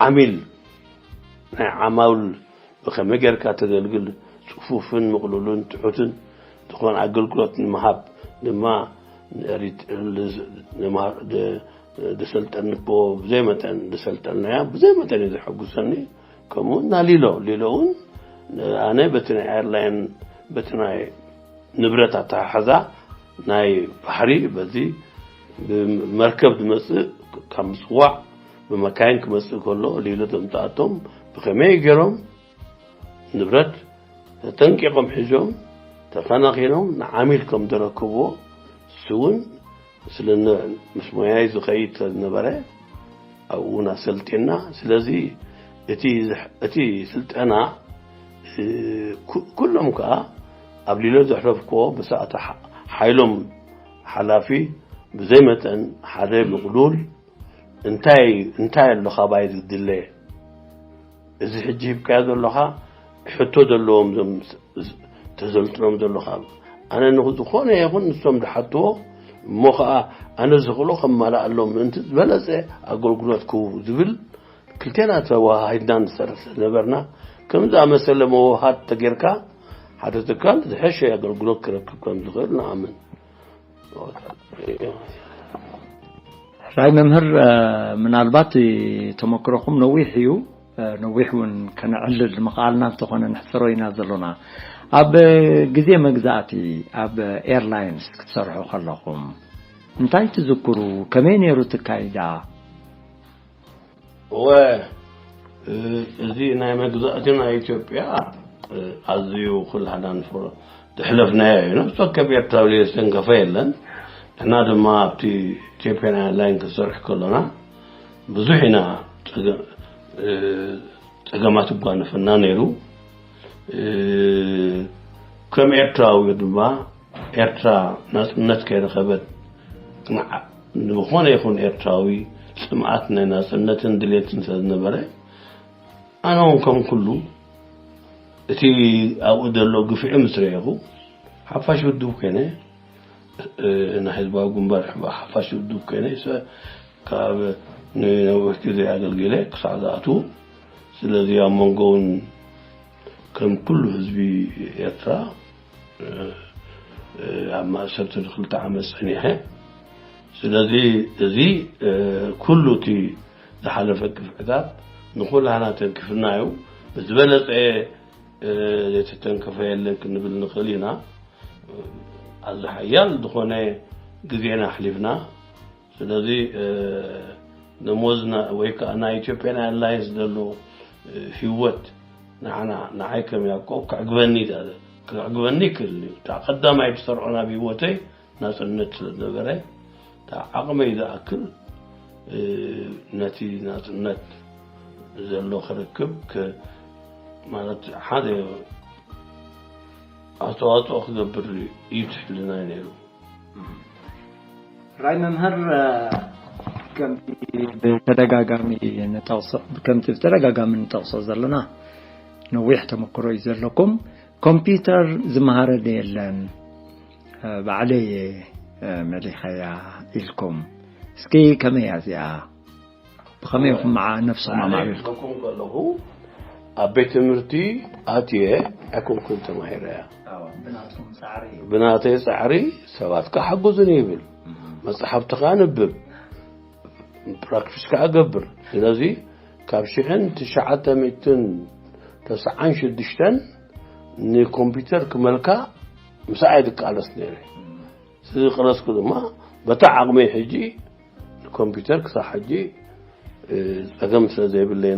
ዓሚል ናይ ዓማውል ብኸመይ ጌርካ ተገልግል፣ ጽፉፍን ምቕሉልን ትሑትን ዝኾነ ኣገልግሎት ንምሃብ ድማ ዝሰልጠንኮ ብዘይ መጠን ዝሰልጠንናያ ብዘይ መጠን እዩ ዘሐጉሰኒ። ከምኡ እና ሊሎ ሊሎ እውን ኣነ በቲ ናይ ኤርላይን በቲ ናይ ንብረት ኣተሓሕዛ ናይ ባሕሪ በዚ ብመርከብ ዝመጽእ ካብ ምጽዋዕ ብመካይን ክመጽእ ከሎ ሊሎ ዘምጻኣቶም ብኸመይ ገይሮም ንብረት ተጠንቂቖም ሒዞም ተኸናኺኖም ንዓሚል ከም ዘረክብዎ እሱ እውን ስለ ነ- ምስ ሞያይ ዝኸይድ ስለ ዝነበረ ኣብኡ እውን ኣሰልጢና። ስለዚ እቲ ዝሕ- እቲ ስልጠና እ፣ ኩ- ኩሎም ከዓ ኣብ ሊሎ ዘሕለፍክዎ ብሰዓቱ ሓ- ሓይሎም ሓላፊ ብዘይ መጠን ሓደ ምቕሉል እንታይ እንታይ ኣሎ ካባይ ዝድለ እዚ ሕጂ ሂብካዮ ዘለኻ ሕቶ ዘለዎም ዞም ተዘልጥኖም ዘለኻ ኣነ ንዝኾነ ይኹን ንሶም ዝሓትዎ እሞ ከዓ ኣነ ዝኽእሎ ከማላኣሎም ምእንቲ ዝበለፀ ኣገልግሎት ክህቡ ዝብል ክልቴና ተዋሃሂድና ንሰርሕ ስለነበርና ከምዚ ኣመሰለ መወሃድ ተጌርካ ሓደ ትካል ዝሐሸ ኣገልግሎት ክረክብ ከም ዝኽእል ንኣምን። ራይ መምህር ምናልባት ተመክሮኹም ነዊሕ እዩ። ነዊሕ እውን ከነዕልል ምኽኣልና እንተኾነ ንሕሰሮ ኢና ዘሎና። ኣብ ግዜ መግዛእቲ ኣብ ኤርላይንስ ክትሰርሑ ከለኹም እንታይ ትዝክሩ? ከመይ ነይሩ ትካይዳ? እወ እዚ ናይ መግዛእቲ ናይ ኢትዮጵያ ኣዝዩ ኩላህና ንፍሮ ዝሕለፍናዮ እዩ። ነፍሲ ወከፍ ኤርትራዊ ዝተንከፈ የለን። ንሕና ድማ ኣብቲ ኢትዮጵያን ኤርላይን ክንሰርሕ ከሎና ብዙሕ ኢና ጸገ- እ፣ ጸገማት ይጓነፈና ነይሩ። እ፣ ከም ኤርትራዊ ድማ ኤርትራ ናጽነት ከይረኸበት ንዓ- ንዝኾነ ይኹን ኤርትራዊ ጽምኣት ናይ ናጽነትን ድሌትን ስለ ዝነበረ ኣነ እውን ከም ኩሉ እቲ ኣብኡ ዘሎ ግፍዒ ምስ ረኤኹ ሓፋሽ ውድብ ኮይነ ናይ ህዝባዊ ግንባር ሓፋሽ ውድብ ኮይነ ካብ ንነዊሕ ግዜ ኣገልጊለ ክሳዕ ዝኣትዉ ስለዚ ኣብ መንጎ እውን ከም ኩሉ ህዝቢ ኤርትራ ኣብ ማእሰርቲ ንክልተ ዓመት ጸኒሐ ስለዚ እዚ ኩሉ እቲ ዝሓለፈ ግፍዕታት ንኩላህና ተንኪፍና እዩ ብዝበለጸ ዘይተተንከፈ የለን ክንብል ንኽእል ኢና ኣዚ ሓያል ዝኾነ ግዜና ኣሕሊፍና ስለዚ ደሞዝና ወይ ከዓ ናይ ኢትዮጵያን ኣላይንስ ዘሎ ህይወት ንዓና ንዓይ ከም ያዕቆብ ከዕግበኒ ከዕግበኒ ይክእል እዩ እታ ቀዳማይ ዝሰርዖ ናብ ህይወተይ ናፅነት ስለዝነበረ እታ ዓቕመይ ዝኣክል ነቲ ናፅነት ዘሎ ክረክብ ማለት ሓደ ኣስተዋፅኦ ክገብር እዩ ትሕልና ነይሩ ራይ መምህር ከምቲ ብተደጋጋሚ ንጠቕሶ ከምቲ ብተደጋጋሚ ንጠቕሶ ዘለና ነዊሕ ተመክሮ እዩ ዘለኩም ኮምፒውተር ዝመሃረኒ የለን ባዕለይ መሊኸያ ኢልኩም እስኪ ከመይ እያ እዚኣ ብኸመይ ኢኹም መዓ ነፍስኹም ኣማዕቢልኩም ከለኹ ኣብ ቤት ትምህርቲ ኣትየ ኣይኮንኩን ተማሂረያ ብናተይ ፃዕሪ ሰባት ከዓ ሓግዙኒ ይብል መፅሓፍቲ ከዓ ንብብ ፕራክቲስ ከዓ ገብር ስለዚ ካብ ሽሕን ትሽዓተ ሚእትን ተስዓን ሽዱሽተን ንኮምፒውተር ክመልካ ምሳይ ድቃለስ ነይረ ዝቅለስኩ ድማ በታ ዓቕመይ ሕጂ ኮምፒውተር ክሳብ ሕጂ ጸገም ስለ ዘይብለይ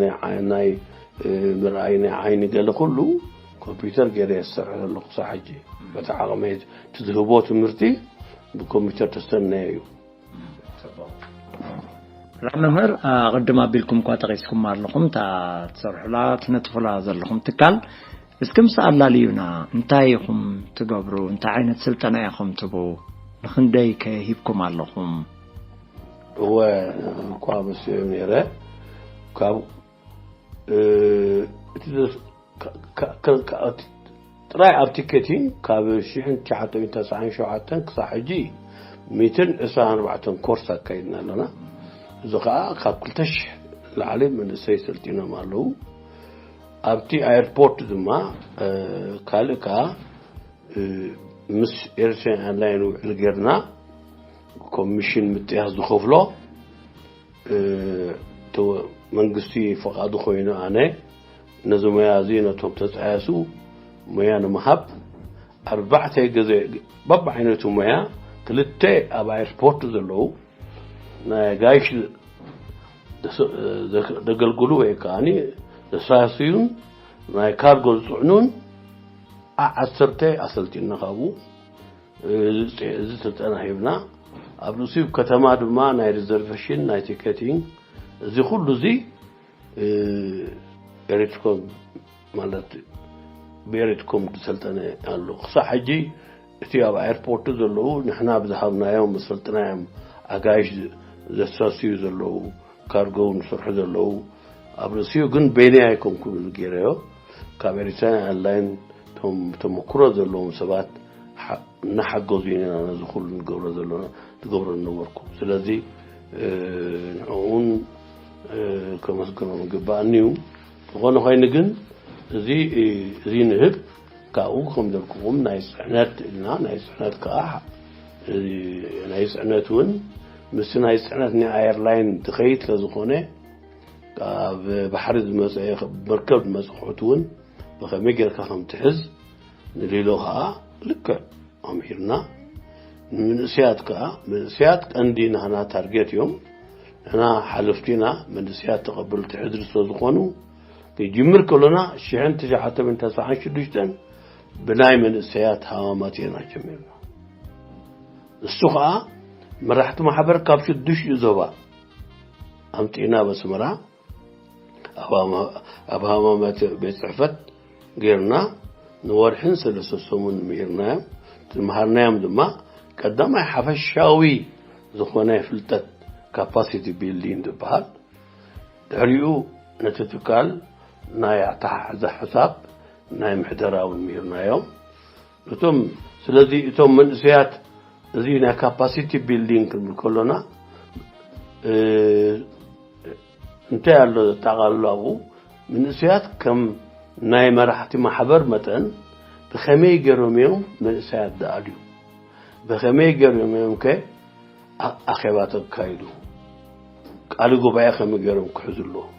ናይ ምርኣይ ናይ ዓይኒ ገለ ኩሉ ኮምፒውተር ገይረ የሰርሕ ዘለኹ ክሳብ ሕጂ በቲ ዓቕመይ እቲ ዝህቦ ትምህርቲ ብኮምፒውተር ተስተነየ እዩ። ራ መምህር ኣቕድም ኣቢልኩም እኳ ጠቒስኩም ኣለኹም እታ ትሰርሑላ ትነጥፉላ ዘለኹም ትካል እስኪ ምስ ኣላልዩና እንታይ ኢኹም ትገብሩ እንታይ ዓይነት ስልጠና ኢኹም ትቡ ንኽንደይ ከ ሂብኩም ኣለኹም እወ እኳ መስዮ ነይረ ካብ እቲ ጥራይ ኣብ ቲኬቲን ካብ ሽሕን ትሽዓተ ሚእትን ተስዓን ሸውዓተን ክሳብ ሕጂ ሚእትን ዕስራን ኣርባዕተን ኮርስ ኣካይድና ኣለና። እዚ ከዓ ካብ ክልተ ሽሕ ላዕሊ መንእሰይ ሰልጢኖም ኣለዉ። ኣብቲ ኣየርፖርት ድማ ካልእ ከዓ ምስ ኤርትራን ኣርላይን ውዕል ጌርና ኮሚሽን ምጥያስ ዝኸፍሎ መንግስቲ ፈቓዱ ኮይኑ ኣነ ነዚ ሞያ እዚ ነቶም ተፃየሱ ሞያ ንምሃብ ኣርባዕተ ግዜ በብዓይነቱ ሞያ ክልተ ኣብ ኣየርፖርት ዘለዉ ናይ ጋይሽ ዘገልግሉ ወይ ከዓ ዘሳስዩን ናይ ካርጎ ዝፅዕኑን ዓሰርተ ኣሰልጢና ካብኡ እዚ ስልጠና ሂብና ኣብ ርእሲኡ ከተማ ድማ ናይ ሪዘርቬሽን ናይ ቲኬቲንግ እዚ ኩሉ እዚ ኤሪትኮም ማለት ብኤሪትኮም ዝሰልጠነ ኣሎ ክሳብ ሕጂ እቲ ኣብ ኤርፖርት ዘለዉ ንሕና ብዝሃብናዮም መሰልጥናዮም ኣጋይሽ ዘሳስዩ ዘለዉ ካርጎ ዝሰርሑ ዘለዉ ኣብ ርእሲኡ ግን በይነይ ኣይኮንኩን ገይረዮ ካብ ኤሪትራን ኣርላይን ተመክሮ ዘለዎም ሰባት እናሓገዙ ኢና ነዚ ኩሉ ንገብሮ ዘለና ትገብሮ ዝነበርኩ ስለዚ ንዕኡን ከመስግኖም ይግባኣኒ እዩ ዝኾነ ኮይኑ ግን እዚ እዚ ንህብ ካብኡ ከም ዘልኩኹም ናይ ፅዕነት እና ናይ ፅዕነት ከዓ ናይ ፅዕነት እውን ምስ ናይ ፅዕነት ናይ ኣየርላይን ትኸይድ ስለዝኾነ ካብ ባሕሪ ዝመፀ መርከብ ዝመፀ ክሑት እውን ብኸመይ ጌርካ ከም ትሕዝ ንሊሎ ከዓ ልክዕ ኣምሂርና ንምንእስያት ከዓ መንእስያት ቀንዲ ናህና ታርጌት እዮም ንሕና ሓለፍቲና መንእስያት ተቐበልቲ ሕድሪ ስለዝኾኑ ክጅምር ከሎና ሽሕን ትሽዓተ ሚእትን ተስዓን ሽዱሽተን ብናይ መንእሰያት ሃዋማት ኢና ጀሚርና እሱ ከዓ መራሕቲ ማሕበር ካብ ሽዱሽትኡ ዞባ ኣምፂእና በስመራ ኣብ ሃማመት ቤት ፅሕፈት ጌርና ንወርሕን ሰለስተ ሰሙን ምሂርናዮም ዝመሃርናዮም ድማ ቀዳማይ ሓፈሻዊ ዝኾነ ፍልጠት capacity building ዝበሃል ድሕሪኡ ነቲ ትካል ናይ ኣተሓሕዛ ሕሳብ ናይ ምሕደራ እውን ምሂርናዮም እቶም ስለዚ እቶም መንእሰያት እዚ ናይ capacity building ክንብል ከሎና እንታይ ኣሎ ዘጠቓልሉ ኣብኡ መንእሰያት ከም ናይ መራሕቲ ማሕበር መጠን ብኸመይ ገይሮም እዮም መንእሰያት ዝኣልዩ ብኸመይ ገይሮም እዮም ከ ኣኼባ ተካይዱ ቃሊ ጉባኤ ከመይ ገይሮም ክሕዙ ኣለዎም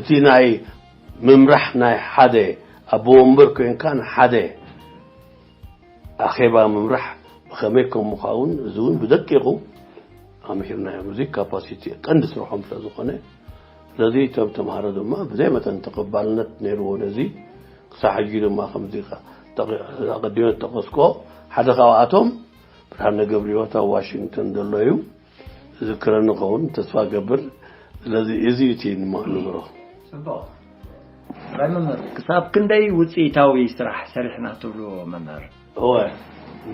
እቲ ናይ ምምራሕ ናይ ሓደ ኣቦ ወንበር ኮይንካ ንሓደ ኣኼባ ምምራሕ ብኸመይ ከም ምዃውን እዚ እውን ብደቂቑ ኣምሂርናዮም እዚ capacity ቀንዲ ስርሖም ስለ ዝኾነ ስለዚ እቶም ተምሃሮ ድማ ብዘይ መጠን ተቐባልነት ነይርዎ ነዚ ክሳብ ሕጂ ድማ ከምዚ ኣቐዲመ ዝጠቐስኮ ሓደ ካብኣቶም ብርሃነ ገብረህይወት ኣብ ዋሽንግተን ዘሎ እዩ ዝዝክረኒ ኸውን ተስፋ ገብር ስለዚ እዚ እቲ ንማእንብሮ ራይ መምህር ክሳብ ክንደይ ውፅኢታዊ ስራሕ ሰሪሕና ትብሉ መምህር እወ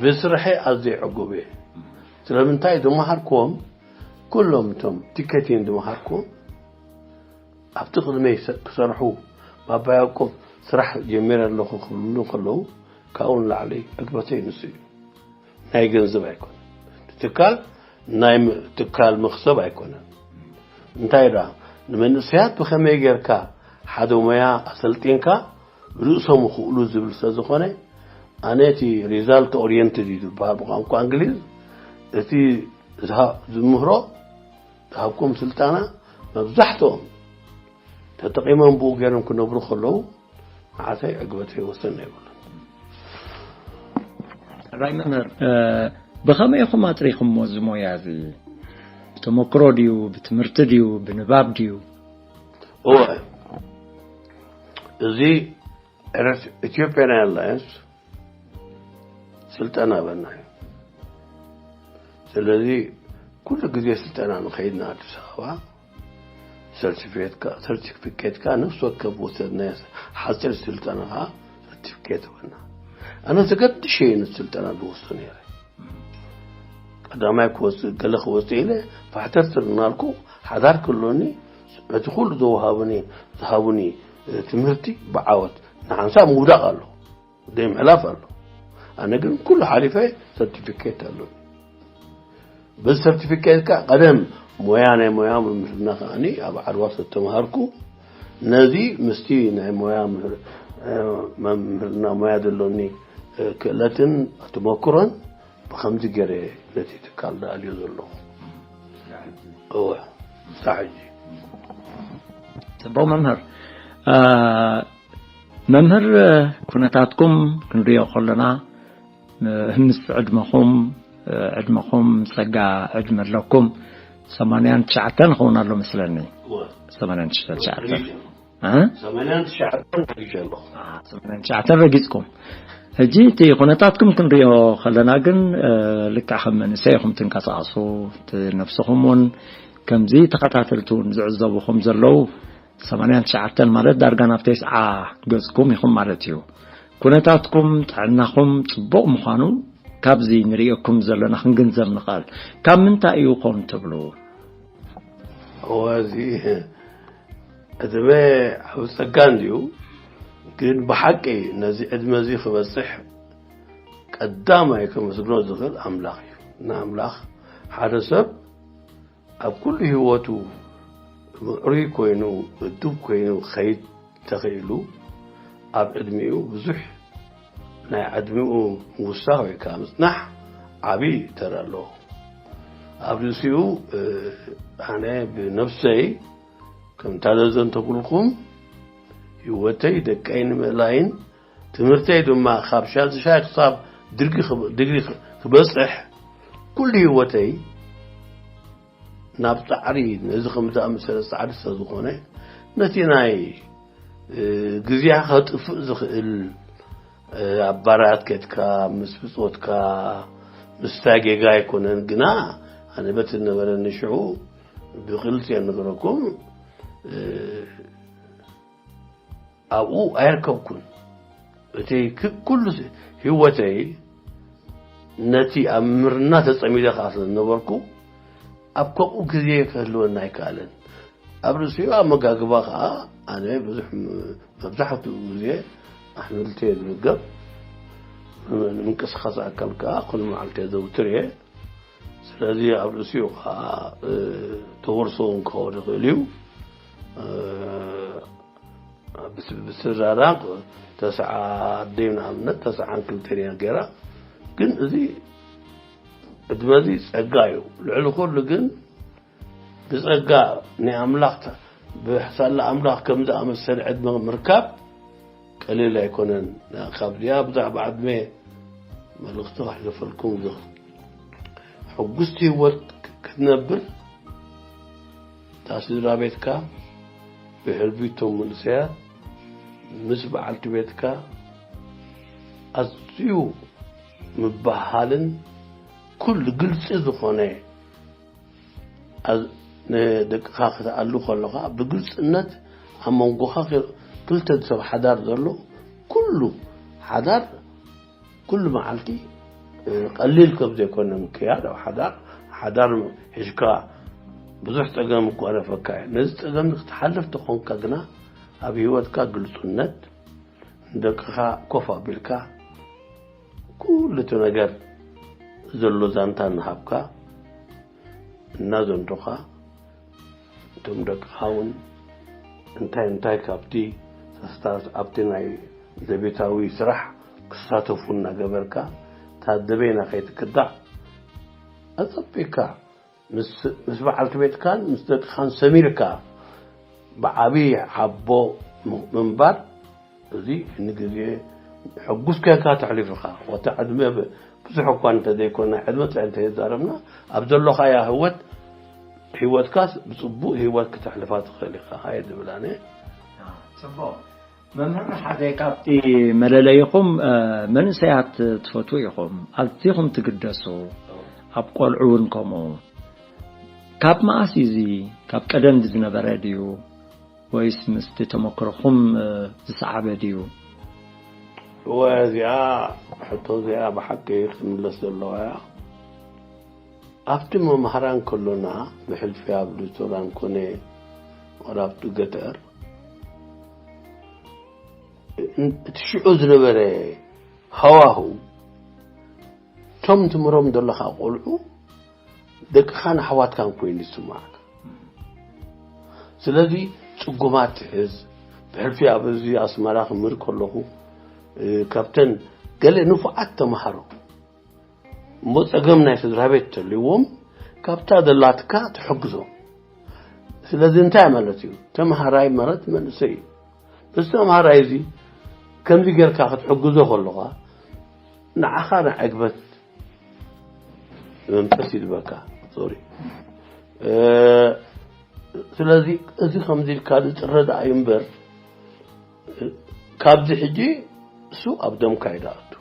ብስርሐ ኣዝየ ዕጉብ እየ ስለምንታይ ዝመሃርክዎም ኩሎም እቶም ቲኬቲን ዝመሃርክዎም ኣብቲ ቅድመይ ክሰርሑ ባባ ያዕቆብ ስራሕ ጀሚረ ኣለኹ ክብሉ ከለዉ ካብኡ ንላዕሊ ዕግበተይ ንሱ እዩ ናይ ገንዘብ ኣይኮነን ትካል ናይ ትካል መኽሰብ ኣይኮነን እንታይ ዳ ንመንእሰያት ብኸመይ ጌርካ ሓደ ሞያ ኣሰልጢንካ ርእሶም ይኽእሉ ዝብል ስለ ዝኾነ ኣነ እቲ result oriented እዩ ዝበሃል ብቋንቋ እንግሊዝ እቲ ዝምህሮ ዝሃብኩም ስልጠና መብዛሕትኦም ተጠቒሞም ብኡ ገይሮም ክነብሩ ከለዉ ንዓሰይ ዕግበተይ ወሰን የብሉን። ራይ መምህር ብኸመይ ኢኹም ኣጥሪኹሞ እዚ ሞያ እዚ? ብተመክሮ ድዩ፣ ብትምህርቲ ድዩ፣ ብንባብ ድዩ? እወ፣ እዚ ኤርት- ኢትዮጵያን ኤርላይንስ ስልጠና በና እዩ። ስለዚ ኩሉ ግዜ ስልጠና ንኸይድና ኣዲስ ኣበባ ሰርቲፊኬትካ ሰርቲፊኬትካ ነፍሲ ወከፍ ወሰድና ሓፂር ስልጠና ከዓ ሰርቲፊኬት በና። ኣነ ተገድሸ እየ ነቲ ስልጠና ዝወስዶ ነይረ። ቀዳማይ ክወፅእ ገለ ክወፅእ ኢለ ፋሕተር ትርናልኩ ሓዳር ክሎኒ እቲ ኩሉ ዘውሃቡኒ ዝሃቡኒ ትምህርቲ ብዓወት ንሓንሳብ ምውዳቕ ኣሎ ደይ ምሕላፍ ኣሎ። ኣነ ግን ኩሉ ሓሊፈ ሰርቲፊኬት ኣሎ። በዚ ሰርቲፊኬት ከዓ ቀደም ሞያ ናይ ሞያ ምምህርና ከዓኒ ኣብ ዓድዋ ዝተምሃርኩ ነዚ ምስቲ ናይ ሞያ ምህር- እ፣ መምህርና ሞያ ዘሎኒ እ፣ ክእለትን ተመክሮን ብከምዚ ገይረ ነቲ ትካል ዝኣልዮ ዘለኹ። እወ፣ ክሳዕ ሕጂ። ጽቡቕ መምህር። እ፣ መምህር፣ ኩነታትኩም ክንሪኦ ከለና ምስ ዕድመኹም ዕድመኹም ጸጋ ዕድመ ኣለኩም። ሰማንያን ትሽዓተን ኸውን ኣሎ መስለኒ። እወ። ሰማንያን ትሽዓተን። ተፈሊጡ። እ? ሰማንያን ትሽዓተን ተፈሊጡ ኣለኹ። አ፣ ሰማንያን ትሽዓተን ረጊጽኩም። ሕጂ እቲ ኩነታትኩም ክንሪኦ ከለና ግን፣ እ፣ ልክዕ ከም መንእሰይ ኢኹም ትንቀሳቐሱ፣ እቲ ነብስኹም እውን ከምዚ ተኸታተልቲ እውን ዝዕዘቡኹም ዘለዉ ሰማንያን ትሽዓተን ማለት ዳርጋ ናብ ተስዓ ገጽኩም ኢኹም ማለት እዩ። ኩነታትኩም ጥዕናኹም ጽቡቕ ምዃኑ ካብዚ ንርእየኩም ዘለና ክንግንዘብ ንኽእል። ካብ ምንታይ እዩ ኮን ትብሉ? እወ፣ እዚ ዕድመ ዓብ ጸጋ እንድዩ፣ ግን ብሓቂ ነዚ ዕድመ እዚ ክበጽሕ ቀዳማይ ከመስግኖ ዝኽእል ኣምላኽ እዩ። ንኣምላኽ ሓደ ሰብ ኣብ ኩሉ ህይወቱ ምዕሩይ ኮይኑ እዱብ ኮይኑ ክኸይድ ተኽኢሉ ኣብ ዕድሚኡ ብዙሕ ናይ ዕድሚኡ ምውሳኽ ወይ ከዓ ምጽናሕ ዓብዪ ተራ ኣለዎ። ኣብ ርእሲኡ ኣነ ብነፍሰይ ከምታ ዘዘንተኩልኩም ህይወተይ ደቀይ ንምእላይን ትምህርተይ ድማ ካብ ሻድሻይ ክሳብ ድግሪ ክበፅሕ ኩሉ ህይወተይ ናብ ፃዕሪ ነዚ ከም ዝኣመሰለ ፃዕሪ ስለዝኾነ ነቲ ናይ ግዜኻ ከጥፍእ ዝኽእል ኣብ ባራት ከድካ ምስ ብፆትካ ምስታይ ጌጋ ኣይኮነን። ግና ኣነ በቲ ዝነበረኒ ሽዑ ብግልፂ እየ ንገረኩም ኣብኡ ኣየርከብኩን። እቲ ኩሉ ህይወተይ ነቲ ኣብ ምርና ተፀሚደ ከዓ ስለዝነበርኩ ኣብ ከምኡ ግዜ ክህልወና ኣይከኣለን። ኣብ ርእሲኡ ኣመጋግባ ከዓ ኣነ ብዙሕ መብዛሕትኡ ግዜ ኣሕምልቲ እየ ዝምገብ። ንምንቅስቃስ ኣካል ከዓ ኩሉ መዓልቲ የዘውትር እየ። ስለዚ ኣብ ርእሲኡ ከዓ ተወርሶ እውን ክኸውን ይኽእል እዩ። ብስድራና ተስዓ ኣደይ ንኣብነት ተስዓን ክልተን እያ ገይራ። ግን እዚ ዕድመ እዚ ፀጋ እዩ። ልዕሊ ኩሉ ግን ብፀጋ ናይ ኣምላኽ ብሕሳላ ኣምላኽ ከም ዝኣመሰለ ዕድመ ምርካብ ቀሊል ኣይኮነን። ካብዚኣ ብዛዕባ ዕድመ መልእኽቲ ክሕልፈልኩም ዝኽእል ሕጉስቲ ህይወት ክትነብር እታ ስድራ ቤትካ ብሕልፊ እቶም መንእሰያት ምስ በዓልቲ ቤትካ ኣዝዩ ምበሃልን ኩሉ ግልፂ ዝኾነ ንደቅኻ ክትኣሉ ከለኻ ብግልፅነት ኣብ መንጎኻ ክልተ ሰብ ሓዳር ዘሎ ኩሉ ሓዳር ኩሉ መዓልቲ ቀሊል ከም ዘይኮነ ምክያድ ኣብ ሓዳር ሓዳር ሒዝካ ብዙሕ ፀገም ይጓነፈካ እዩ። ነዚ ፀገም ክትሓልፍ ተኾንካ ግና ኣብ ህይወትካ ግልፁነት ንደቅኻ ኮፍ ኣቢልካ ኩሉ እቲ ነገር ዘሎ ዛንታ እናሃብካ እናዘንቶኻ እቶም ደቅኻ እውን እንታይ እንታይ ካብቲ ተስታት ኣብቲ ናይ ዘቤታዊ ስራሕ ክሳተፉ እናገበርካ እታ ደበና ከይትክዳዕ ኣጸቢቅካ ምስ በዓልቲ ቤትካን ምስ ደቅኻን ሰሚርካ ብዓብዪ ሓቦ ምንባር እዚ ንግዜ ሕጉስ ኬንካ ተሕሊፉኻ ወታ ዕድመ ብዙሕ እኳ እንተዘይኮና ዕድመ ጥራይ እንተዘይዛረብና ኣብ ዘሎኻያ ህወት ህይወትካስ ብጽቡቕ ህይወት ክተሕልፋ ትኽእል ኢኻ። ሃየ ዝብል ኣነ። ጽቡቕ። መምህር ሓዘይ፣ ካብቲ መለለይኹም መንእሰያት ትፈትዉ ኢኹም፣ ኣዝኹም ትግደሱ፣ ኣብ ቆልዑ እውን ከምኡ። ካብ መኣስ እዩ እዚ? ካብ ቀደም ዝነበረ ድዩ ወይስ ምስቲ ተመክሮኹም ዝሰዓበ ድዩ? እወ፣ እዚኣ ሕቶ እዚኣ ብሓቂ ክትምለስ ዘለዋ እያ። ኣብቲ መምሃራን ከሎና፣ ብሕልፊ ኣብ ሉቶራን ኮነ ዋላ ኣብቲ ገጠር፣ እቲ ሽዑ ዝነበረ ሃዋሁ፣ እቶም ትምህሮም ዘለኻ ቆልዑ ደቅኻን ኣሕዋትካን ኮይኑ ይስማዓካ። ስለዚ ጽጉማት ትሕዝ፣ ብሕልፊ ኣብ እዚ ኣስመራ ክምህር ከለኹ፣ እ፣ ካብተን ገለ ንፉዓት ተምሃሮ እሞ ጸገም ናይ ስድራ ቤት ተልዎም ካብታ ዘላትካ ትሕግዞም። ስለዚ እንታይ ማለት እዩ? ተምሃራይ ማለት መንእሰይ እዩ። እዚ ተምሃራይ እዚ ከምዚ ጌርካ ክትሕግዞ ከለኻ ንዓኻ ናይ ዕግበት መንፈስ ይልበካ። ሶሪ። እ፣ ስለዚ እዚ ከምዚ ኢልካ ዝጥረ ደኣ እዩ እምበር፣ ካብዚ ሕጂ እሱ ኣብ ደምካ እዩ ዝኣቱ።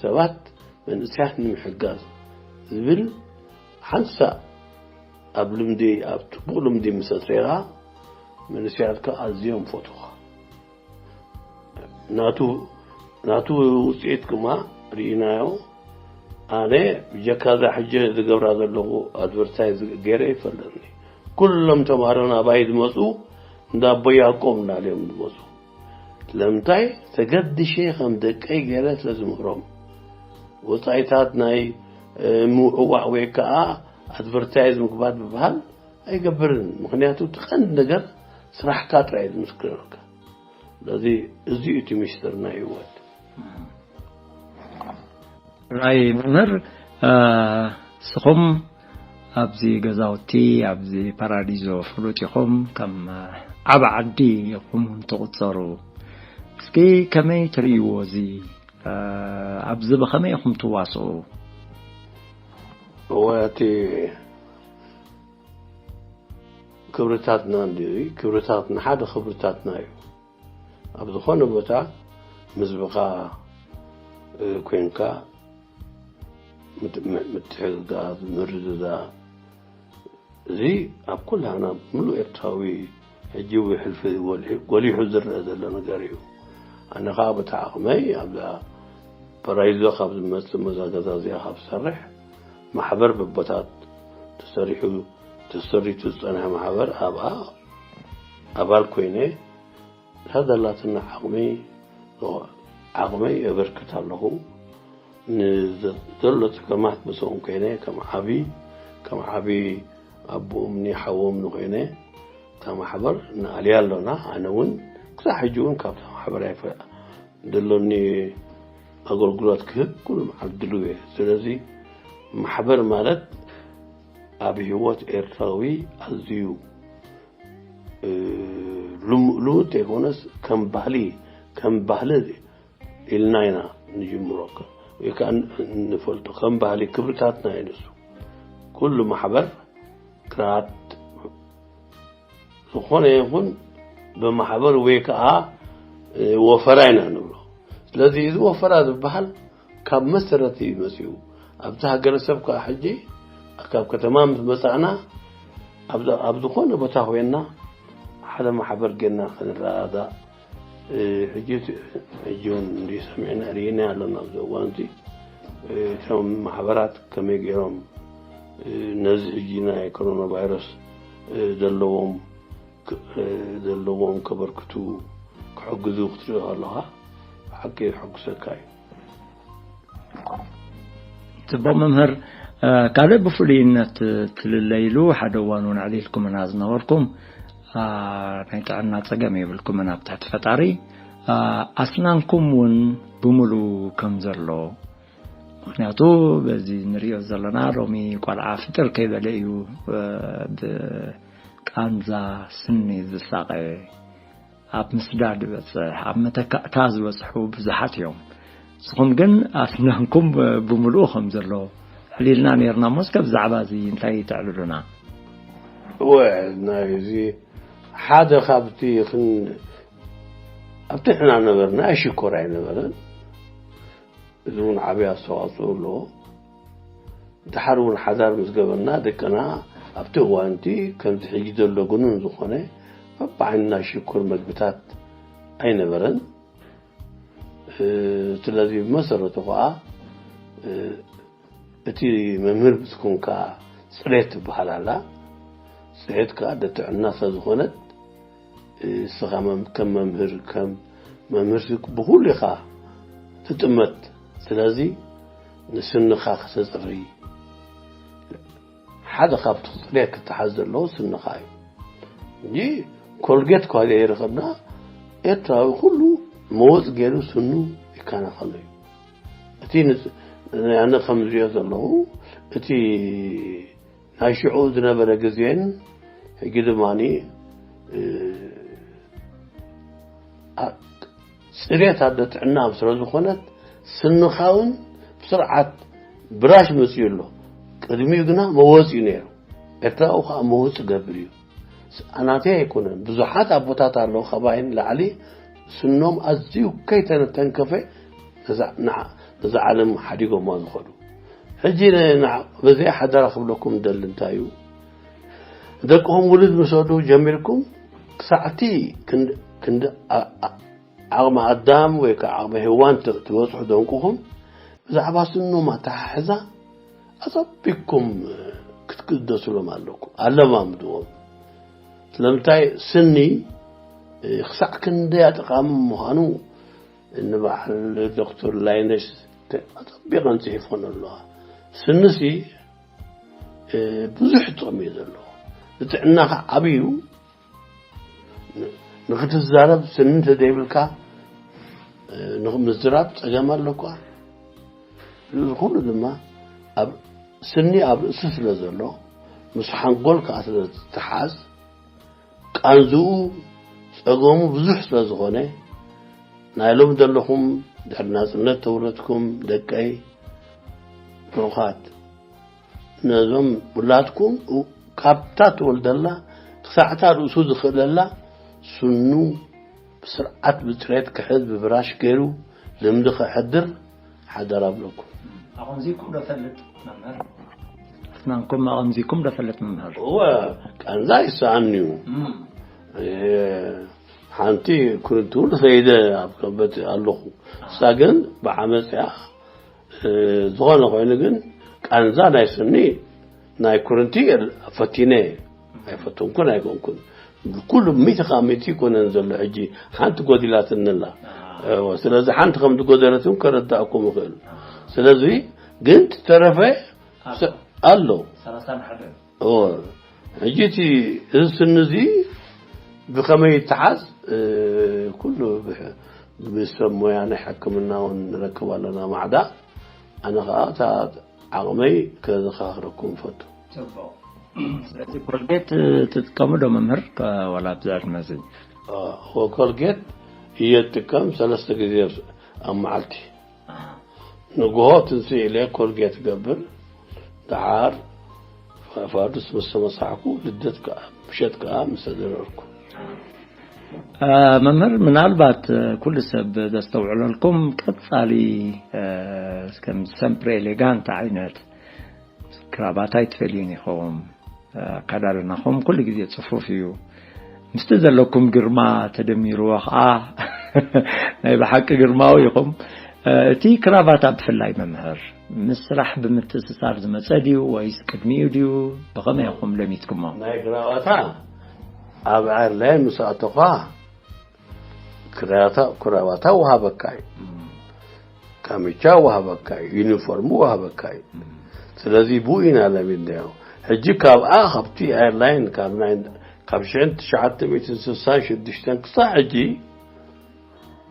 ሰባት መንእሰያት ንምሕጋዝ ዝብል ሓንሳእ ኣብ ልምዲ፣ ኣብ ጽቡቕ ልምዲ ምስ ኣስሬኻ፣ መንእሰያትካ ኣዝዮም ፈትኻ። ናቱ፣ ናቱ ውጽኢት ድማ ርኢናዮ። ኣነ ብጀካ እዛ ሕጂ ዝገብራ ዘለኹ ኣድቨርታይዝ ገይረ ይፈልጥኒ። ኩሎም ተምሃሮ ናባይ ዝመጹ እንዳ ኣቦ ያዕቆብ እንዳልዮም ዝመጹ። ስለምንታይ? ተገድሼ ከም ደቀይ ገይረ ስለ ዝምህሮም። ወጻኢታት ናይ፣ እ፣ ምውዕዋዕ ወይ ከዓ ኣድቨርታይዝ ምግባር ዝበሃል ኣይገብርን። ምኽንያቱ እቲ ቀንዲ ነገር ስራሕካ ጥራይ እዩ ዝምስክረልካ። ስለዚ እዚ እዩ እቲ ሚስጥር ናይ ህይወት። ራይ መምህር፣ እ፣ ንስኹም ኣብዚ ገዛውቲ፣ ኣብዚ ፓራዲዞ ፍሉጥ ኢኹም፣ ከም ዓቢ ዓዲ ኢኹም ትቑጸሩ። እስኪ ከመይ ትርእይዎ እዚ? እ፣ ኣብዚ ብኸመይ ኢኹም ትዋስኡ? እወ፣ እቲ ክብርታትና እንድዩ፣ ክብርታትና ሓደ ክብርታትና እዩ። ኣብ ዝኾነ ቦታ ህዝብኻ፣ እ፣ ኮንካ ምት-፣ ም-፣ ምትሕግጋዝ፣ ምርድዳእ፣ እዚ ኣብ ኩላህና ምሉእ ኤርትራዊ ሕጂ ወይ ሕልፊ ጎልሒ-፣ ጎሊሑ ዝረአ ዘሎ ነገር እዩ። ኣነ ኸኣ በቲ ዓቕመይ ኣብዛ ፓራይዞ ካብ ዝመጽእ መዛገዛ እዚኣ ካብ ዝሰርሕ ማሕበር በቦታት ተሰሪሑ፣ ተሰሪቱ ዝጸንሐ ማሕበር ኣብኣ ኣባል ኮይነ እታ ዘላትና ዓቕሚ፣ ዓቕመይ የበርክት ኣለኹ። ንዘሎ ጸገማት ምስኦም ኮይነ ከም ዓቢ፣ ከም ዓቢ ኣቦኦምኒ ሓዎምኒ ኮይነ እታ ማሕበር ንኣልያ ኣሎና። ኣነ እውን ክሳብ ሕጂ እውን ካብታ ማሕበር ኣይፈ-፣ ዘሎኒ ኣገልግሎት ክህብ ኩሉ መዓልቲ ድሉው እየ። ስለዚ ማሕበር ማለት ኣብ ህይወት ኤርትራዊ ኣዝዩ፣ እ፣ ልሙ-፣ ልሙድ ዘይኮነስ ከም ባህሊ፣ ከም ባህሊ ኢልና ኢና ንጅምሮ ወይ ከዓ ን-፣ ንፈልጦ። ከም ባህሊ ክብርታትና እዩ ንሱ። ኩሉ ማሕበር ክርኣት ዝኾነ ይኹን ብማሕበር ወይ ከዓ፣ እ፣ ወፈራ ኢና ንብሎ። ስለዚ እዚ ወፈራ ዝበሃል ካብ መሰረት እዩ መጺኡ። ኣብቲ ሃገረሰብ ከዓ ሕጂ ካብ ከተማ ምስ መጻእና ኣብ፣ ኣብ ዝኾነ ቦታ ኮይንና ሓደ ማሕበር ጌርና ክንረዳዳእ፣ እ፣ ሕጂ እቲ፣ ሕጂ እውን እንዲ ሰሚዕና ርኢና ኣለና ኣብዚ እዋን እዚ። እ፣ እቶም ማሕበራት ከመይ ገይሮም፣ እ፣ ነዚ ሕጂ ናይ ኮሮና ቫይረስ፣ እ፣ ዘለዎም ክ-፣ እ፣ ዘለዎም ከበርክቱ ክሕግዙ ክትርኢ ከለኻ ብሓቂ የሐጉሰካ እዩ። ጽቡቕ መምህር፣ እ፣ ካልእ ብፍሉይነት ትልለይሉ ሓደ እዋን እውን ኣዕሊልኩምና ዝነበርኩም፣ እ፣ ናይ ጥዕና ጸገም የብልኩምን ኣብ ትሕቲ ፈጣሪ፣ እ፣ ኣስናንኩም እውን ብምሉኡ ከም ዘሎ፣ ምኽንያቱ በዚ ንሪኦ ዘለና ሎሚ ቆልዓ ፍጥር ከይበለ እዩ፣ እ፣ ብቃንዛ ስኒ ዝሳቐ። ኣብ ምስዳድ ይበጽሕ፣ ኣብ መተካእታ ዝበጽሑ ብዙሓት እዮም። ንስኹም ግን ኣስናንኩም ብምሉኡ ከም ዘሎ ኣዕሊልና ነይርና እሞ፣ እስከ ብዛዕባ እዚ እንታይ ተዕልሉና? እወ፣ ናይ እዚ ሓደ ካብቲ ክን-፣ ኣብቲ ሕና ነበርና፣ ኣይሽኮር ኣይነበረን። እዚ እውን ዓብዪ ኣስተዋፅኦ ኣለዎ። ድሓር እውን ሓዳር ምስ ገበርና፣ ደቅና ኣብቲ እዋንቲ ከምዚ ሕጂ ዘሎ ግኑን ዝኾነ በብዓይንና ሽኮር መግብታት ኣይነበረን። እ፣ ስለዚ ብመሰረቱ ከዓ፣ እ፣ እቲ መምህር ምስ ኮንካ ፅሬት ትበሃል ኣላ። ፅሬት ከዓ ደጥዕና ስለ ዝኾነት፣ እ፣ ንስኻ መም-፣ ከም መምህር፣ ከም መምህር ብኹሉ ኢኻ ትጥመት። ስለዚ ንስንኻ ከተፅሪ ሓደ ካብቲ ፅሬት ክተሓዝ ዘለዎ ስንኻ እዩ። እንጂ ኮልጌት እኳ ዘይረኸብና፣ ኤርትራዊ ኩሉ መወፅ ገይሩ ስኑ ይከናኸኖ እዩ። እቲ ንጽ-፣ ኣነ ከም ዝሪኦ ዘለኹ፣ እቲ ናይ ሽዑ ዝነበረ ግዜን ሕጂ ድማኒ፣ እ፣ ኣ-፣ ጽሬት ኣደ ጥዕና ስለ ዝኾነት፣ ስንኻ እውን ብስርዓት ብራሽ መጺኡ ኣሎ። ቅድሚኡ ግና መወጺኡ ነይሩ። ኤርትራዊ ከኣ መወጺ ገብር እዩ። ስ-፣ ናተይ ኣይኮነን። ብዙሓት ኣቦታት ኣለዉ፣ ካባይ ንላዕሊ ስኖም ኣዝዩ ከይተተንከፈ ነዛ፣ ንዓ-፣ ነዛ ዓለም ሓዲጎማ ዝኸዱ። ሕጂ ን-፣ ንዓ-፣ በዚኣ ሓደራ ክብለኩም ደሊ እንታይ እዩ? ደቅኹም ውሉድ ምስ ወዱ ጀሚርኩም ክሳዕቲ ክንድ-፣ ክንድ-፣ ኣ-፣ ኣ-፣ ዓቕሚ ኣዳም ወይ ከዓ ዓቕሚ ሄዋን ት-፣ ትበጽሑ ደንቁኹም ብዛዕባ ስኖም ኣተሓሕዛ ኣጸቢቅኩም ክትግደሱሎም ኣለኩም፣ ኣለማምድዎም። ስለምንታይ ስኒ፣ እ፣ ክሳዕ ክንደይ ኣጠቓሚ ምዃኑ ንበዓል ዶክተር ላይነሽ ተ-፣ ኣጸቢቐን ጽሒፈን ኣለዋ። ስንሲ፣ እ፣ ብዙሕ ጥቕሚ እዩ ዘለዎ። ንጥዕናኻ ዓብዩ ን-፣ ንኽትዛረብ ስኒ እንተዘይብልካ፣ እ፣ ንኽ-፣ ምዝራብ ጸገም ኣለኳ። እዚ ኩሉ ድማ ኣብ ስኒ ኣብ ርእሲ ስለ ዘሎ፣ ምስ ሓንጎል ከኣ ስለ ዝተሓዝ፣ ቃንዝኡ ጸገሙ ብዙሕ ስለ ዝኾነ፣ ናይ ሎም ዘለኹም ድሕሪ ናጽነት ተወለድኩም ደቀይ ብሩኻት፣ ነዞም ውላድኩም ካብታ ትወልደላ ክሳዕታ ርእሱ ዝኽእለላ ስኑ ብስርዓት ብጽሬት ክሕዝ ብብራሽ ገይሩ ልምዲ ከሕድር ሓደራ ኣብለኩም። ኣቐንዚኩም ዶ ፈልጥ መምህር? ኣስናንኩም ኣቐንዚኩም ዶ ፈልጥ መምህር? እወ፣ ቃንዛ ይሰኣን እዩ። እም። እ፣ ሓንቲ ኩርንቲ እውን ሰይደ ኣብ ከበት ኣለኹ። እሳ ግን ብዓመፅ እያ። እ፣ ዝኾነ ኮይኑ ግን ቃንዛ ናይ ስኒ ናይ ኩርንቲ ፈቲነ ኣይፈተንኩን ኣይኮንኩን። ኩሉ ሚእቲ ካብ ሚእቲ ይኮነን ዘሎ ሕጂ ሓንቲ ጎዲላትንላ። እዎ፣ ስለዚ ሓንቲ ከም ዝጎደለትን ከረዳእኩም ይኽእል። ስለዚ ግን ዝተረፈ ኣሎ። ሰላሳን ሓደ። እዎ፣ ሕጂ እቲ እዚ ስኒ እዚ ብኸመይ ይተሓዝ? እ፣ ኩሉ ብሕ-፣ ብሰብ ሞያ ናይ ሕክምና እውን ንረክብ ኣለና ማዕዳ። ኣነ ኸዓ እታ ዓቕመይ ከዘኻኽረኩም እፈቱ። ጽቡቕ። ስለዚ ኮልጌት ትጥቀሙ ዶ መምህር? ከ-፣ ዋላ ኣብዚ ዕድመ እዚ? እ፣ ኮልጌት እየ እጥቀም ሰለስተ ግዜ ኣብ መዓልቲ። ኣሃ። ንግሆ ትንስእ ኢለ ኮልጌት ገብር፣ ደሓር ፋዱስ ምስ ተመሳሕኩ ልደት ከኣ፣ ምሸት ከኣ ምስ ተደረርኩ። እ፣ መምህር፣ ምናልባት፣ እ፣ ኩሉ ሰብ ዘስተውዕለልኩም ቀጻሊ፣ እ፣ ከም ሰምፕሬ ኤሌጋንት ዓይነት ክራባት ኣይትፈልዩን ኢኹም። እ፣ ኣከዳድናኹም ኩሉ ግዜ ጽፉፍ እዩ። ምስቲ ዘለኩም ግርማ ተደሚርዎ ኸኣ ናይ ብሓቂ ግርማዊ ኢኹም። እ፣ እቲ ክራባታ ብፍላይ መምህር፣ ምስ ስራሕ ብምትእስሳር ዝመጸ ድዩ ወይስ ቅድሚኡ ድዩ? ብኸመይ ኢኹም ለሚድኩሞ? ናይ ክራባታ ኣብ ኣየርላይን ምስ ኣተኹዋ ክራባታ፣ ክራባታ ወሃበካ እዩ። እም። ካሚቻ ወሃበካ እዩ። ዩኒፎርም ወሃበካ እዩ። እም። ስለዚ ብኡ ኢና ለሚድናዮ። ሕጂ ካብኣ፣ ካብቲ ኣየርላይን ካብ ናይ፣ ካብ ሽሕን ትሽዓተ ሚእትን ስሳን ሽዱሽተን ክሳዕ ሕጂ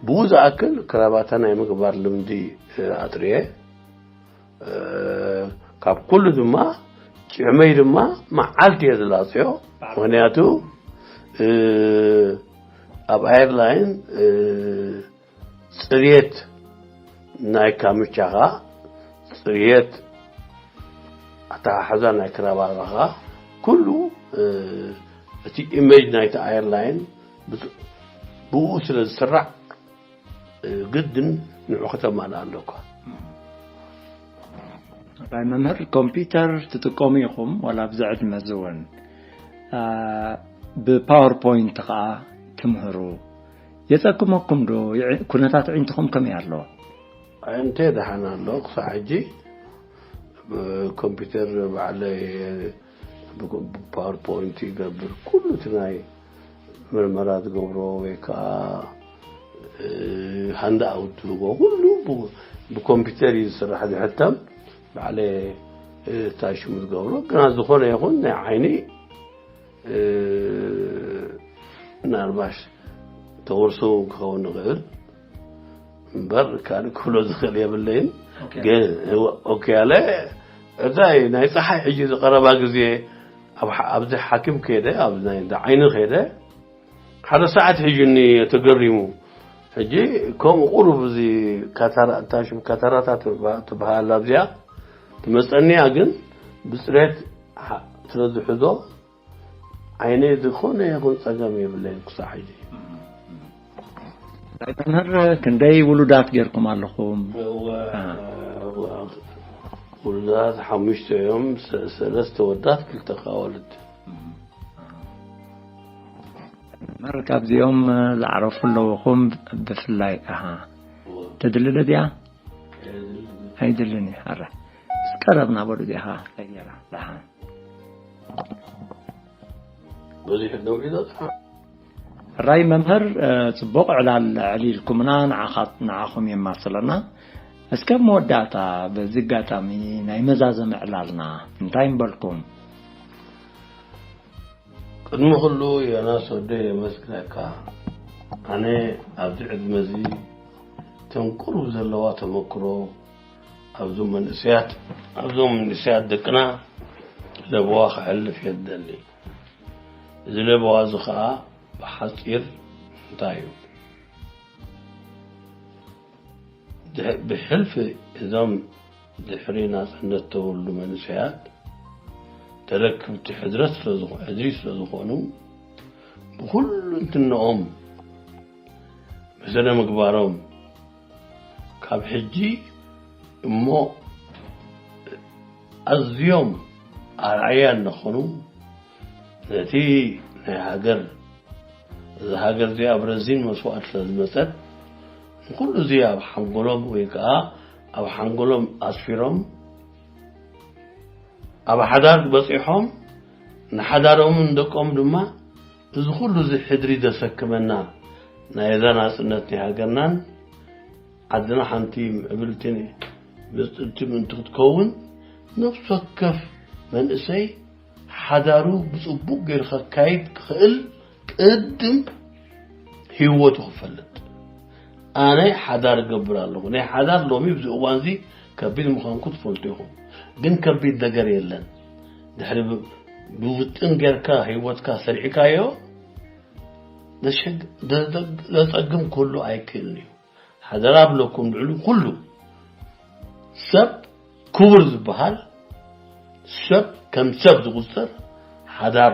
ብኡ ዝኣክል ክራባታ ናይ ምግባር ልምዲ፣ እ፣ ኣጥርየ። እ፣ ካብ ኩሉ ድማ ጭዕመይ ድማ መዓልቲ እየ ዝላጽዮ። ምኽንያቱ፣ እ፣ ኣብ ኣየርላይን፣ እ፣ ጽርየት ናይ ካምቻኻ፣ ጽርየት ኣተሓሕዛ ናይ ክራባታኻ፣ ኩሉ፣ እቲ ኢሜጅ ናይቲ ኣየርላይን ብኡ ስለ ዝስራዕ ግድን ንዑ ከተማልኣ ኣለኳ። ናይ መምህር ኮምፒውተር ትጥቀሙ ኢኹም ዋላ ኣብዚ ዕድመ እዚ እውን ብፓወርፖይንት ከዓ ትምህሩ የጸግመኩም ዶ? ኩነታት ዕንትኹም ከመይ ኣሎ? ዕንተ ደሓን ኣሎ ክሳዕ ሕጂ። ኮምፒውተር ባዕለይ ብፓወርፖይንት ይገብር። ኩሉ እቲ ናይ ምርመራ ዝገብሮ ወይ ከዓ ሃንድ ኣውት ዝህቦ ኩሉ ብኮምፒውተር እዩ ዝስራሕ። ዝሕተም ባዕለ ታሽሙ ዝገብሮ ግና ዝኾነ ይኹን ናይ ዓይኒ ምናልባሽ ተወርሶ ክኸውን ንኽእል እምበር ካልእ ክብሎ ዝኽእል የብለይን። ግን ኦኬ ኣለ እታይ ናይ ፀሓይ ሕጂ ዝቐረባ ግዜ ኣብዚ ሓኪም ከደ ኣብ ናይ እንዳ ዓይኒ ከደ ሓደ ሰዓት ሒዙኒ ተገሪሙ። ሕጂ ከምኡ ቁሩብ እዚ ካታራታ ሽም ካታራታ ትበሃል ኣብዚኣ ትመፀኒያ ግን ብፅሬት ስለ ዝሕዞ ዓይነይ ዝኾነ ይኹን ፀገም የብለይን ክሳዕ ሕጂ። መምህር ክንደይ ውሉዳት ጌርኩም ኣለኹም? ውሉዳት ሓሙሽተ እዮም። ሰለስተ ወዳት ክልተ ኣዋልድ። መምህር ካብዚኦም ዝዓረፉ ኣለውኹም ብፍላይ ኣሃ ተድልለ ድያ? ኣይድልን እዩ። ኣረ እስቀረብና በሉ ዲኻ ቀየራ ደሓን በዚሕ ነውዒ ዘጥፋ ራይ መምህር ጽቡቕ ዕላል ዕሊልኩምና ንዓኻት ንዓኹም የማስለና። እስከ መወዳእታ በዚ ኣጋጣሚ ናይ መዛዘሚ ዕላልና እንታይ ምበልኩም? ቅድሚ ኩሉ ዮናስ ወደይ የመስግነካ። ኣነ ኣብዚ ዕድመ እዚ እተን ቁሩብ ዘለዋ ተመክሮ ኣብዞም መንእሰያት ኣብዞም መንእሰያት ደቅና ለበዋ ከሕልፍ እየ ዝደሊ። እዚ ለበዋ እዚ ኸዓ ብሓፂር እንታይ እዩ? ድሕ- ብሕልፊ እዞም ድሕሪ ናፅነት ተወልዱ መንእሰያት ተረክብቲ ሕድረት ስለዝኾ- ሕድሪ ስለዝኾኑ ብኩሉ እንትንኦም ብስነ ምግባሮም ካብ ሕጂ እሞ ኣዝዮም ኣርኣያ እናኾኑ ነቲ ናይ ሃገር እዛ ሃገር እዚኣ ኣብ ረዚን መስዋእቲ ስለ ዝመፀት ንኩሉ እዚ ኣብ ሓንጎሎም ወይ ከዓ ኣብ ሓንጎሎም ኣስፊሮም ኣብ ሓዳር በፂሖም ንሓዳሮምን ንደቆም ድማ እዚ ኩሉ እዚ ሕድሪ ዘሰክመና ናይ እዛ ናፅነት ናይ ሃገርናን ዓድና ሓንቲ ምዕብልትን ብፅልቲ ምእንቲ ክትከውን ነፍሲ ወከፍ መንእሰይ ሓዳሩ ብፅቡቅ ገይሩ ከካይድ ክኽእል ቅድም ህይወቱ ክፈልጥ። ኣነ ሓዳር እገብር ኣለኹ። ናይ ሓዳር ሎሚ ብዚ እዋን እዚ ከቢድ ምዃንኩ ትፈልጡ ኢኹም። ግን ከቢድ ነገር የለን። ድሕሪ ብ- ብውጥን ጌርካ ህይወትካ ሰሪዕካዮ ዘሸግ- ዘ- ዘ- ዘጸግም ኩሉ ኣይክእልን እዩ። ሓደራ ብለኩም ልዕሉ ኩሉ ሰብ ክቡር ዝበሃል ሰብ ከም ሰብ ዝቁጸር ሓዳር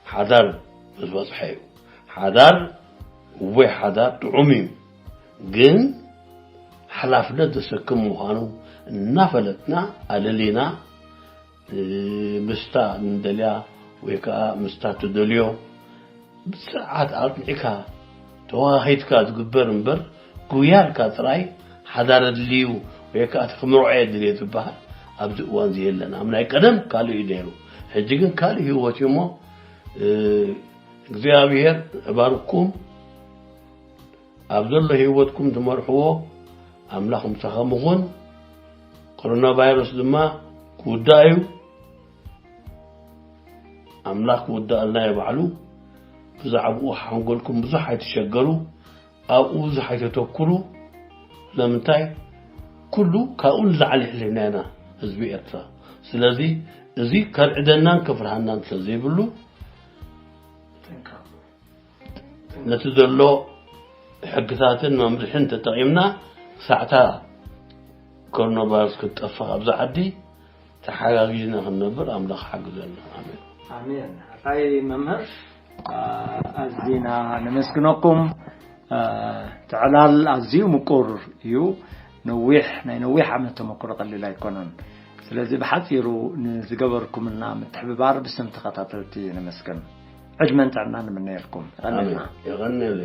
ሓዳር ምስ በጽሐ እዩ። ሓዳር ወይ ሓዳር ጥዑም እዩ፣ ግን ሓላፍነት ዘሰክም ምዃኑ እናፈለጥና ኣለሊና ምስታ እንደልያ ወይ ከዓ ምስታ ትደልዮ ብስርዓት ኣጽኒዕካ ተወሃሂድካ ዝግበር እምበር ጉያልካ ጥራይ ሓዳር ኣድልዩ ወይ ከዓ ክምርዖ የድልየ ዝበሃል ኣብዚ እዋን እዚ የለን። ኣብ ናይ ቀደም ካልእ እዩ ነይሩ፣ ሕጂ ግን ካልእ ህይወት እዩ እሞ እግዚኣብሔር እባርኩም ኣብ ዘሎ ህይወትኩም ትመርሕዎ ኣምላኽ ምሳኹም ይኹን። ኮሮና ቫይረስ ድማ ክውዳእ እዩ። ኣምላኽ ክውዳእልና እዩ ባዕሉ። ብዛዕባኡ ሓንጎልኩም ብዙሕ ኣይትሸገሩ፣ ኣብኡ ብዙሕ ኣይተተኩሩ። ስለምንታይ ኩሉ ካብኡ ንላዕሊ ሕሊና ኢና ህዝቢ ኤርትራ። ስለዚ እዚ ከርዕደናን ከፍርሃናን ስለዘይብሉ ነቲ ዘሎ ሕግታትን መምርሕን ተጠቒምና ክሳዕታ ኮሮና ቫይረስ ክትጠፍእ ኣብዚ ዓዲ ተሓጋጊዝና ክንነብር ኣምላኽ ሓግዘና። ኣሜን። ኣሜን። ኣታይ መምህር፣ ኣዝና ነመስግነኩም። ትዕላል ኣዝዩ ምቁር እዩ። ነዊሕ ናይ ነዊሕ ዓመት ተመክሮ ቀሊል ኣይኮነን። ስለዚ ብሓፂሩ ንዝገበርኩምና ምትሕብባር ብስም ተኸታተልቲ ነመስግን። ዕድመን ጥዕና ንምነየልኩም። ቀኒልና። የቐንል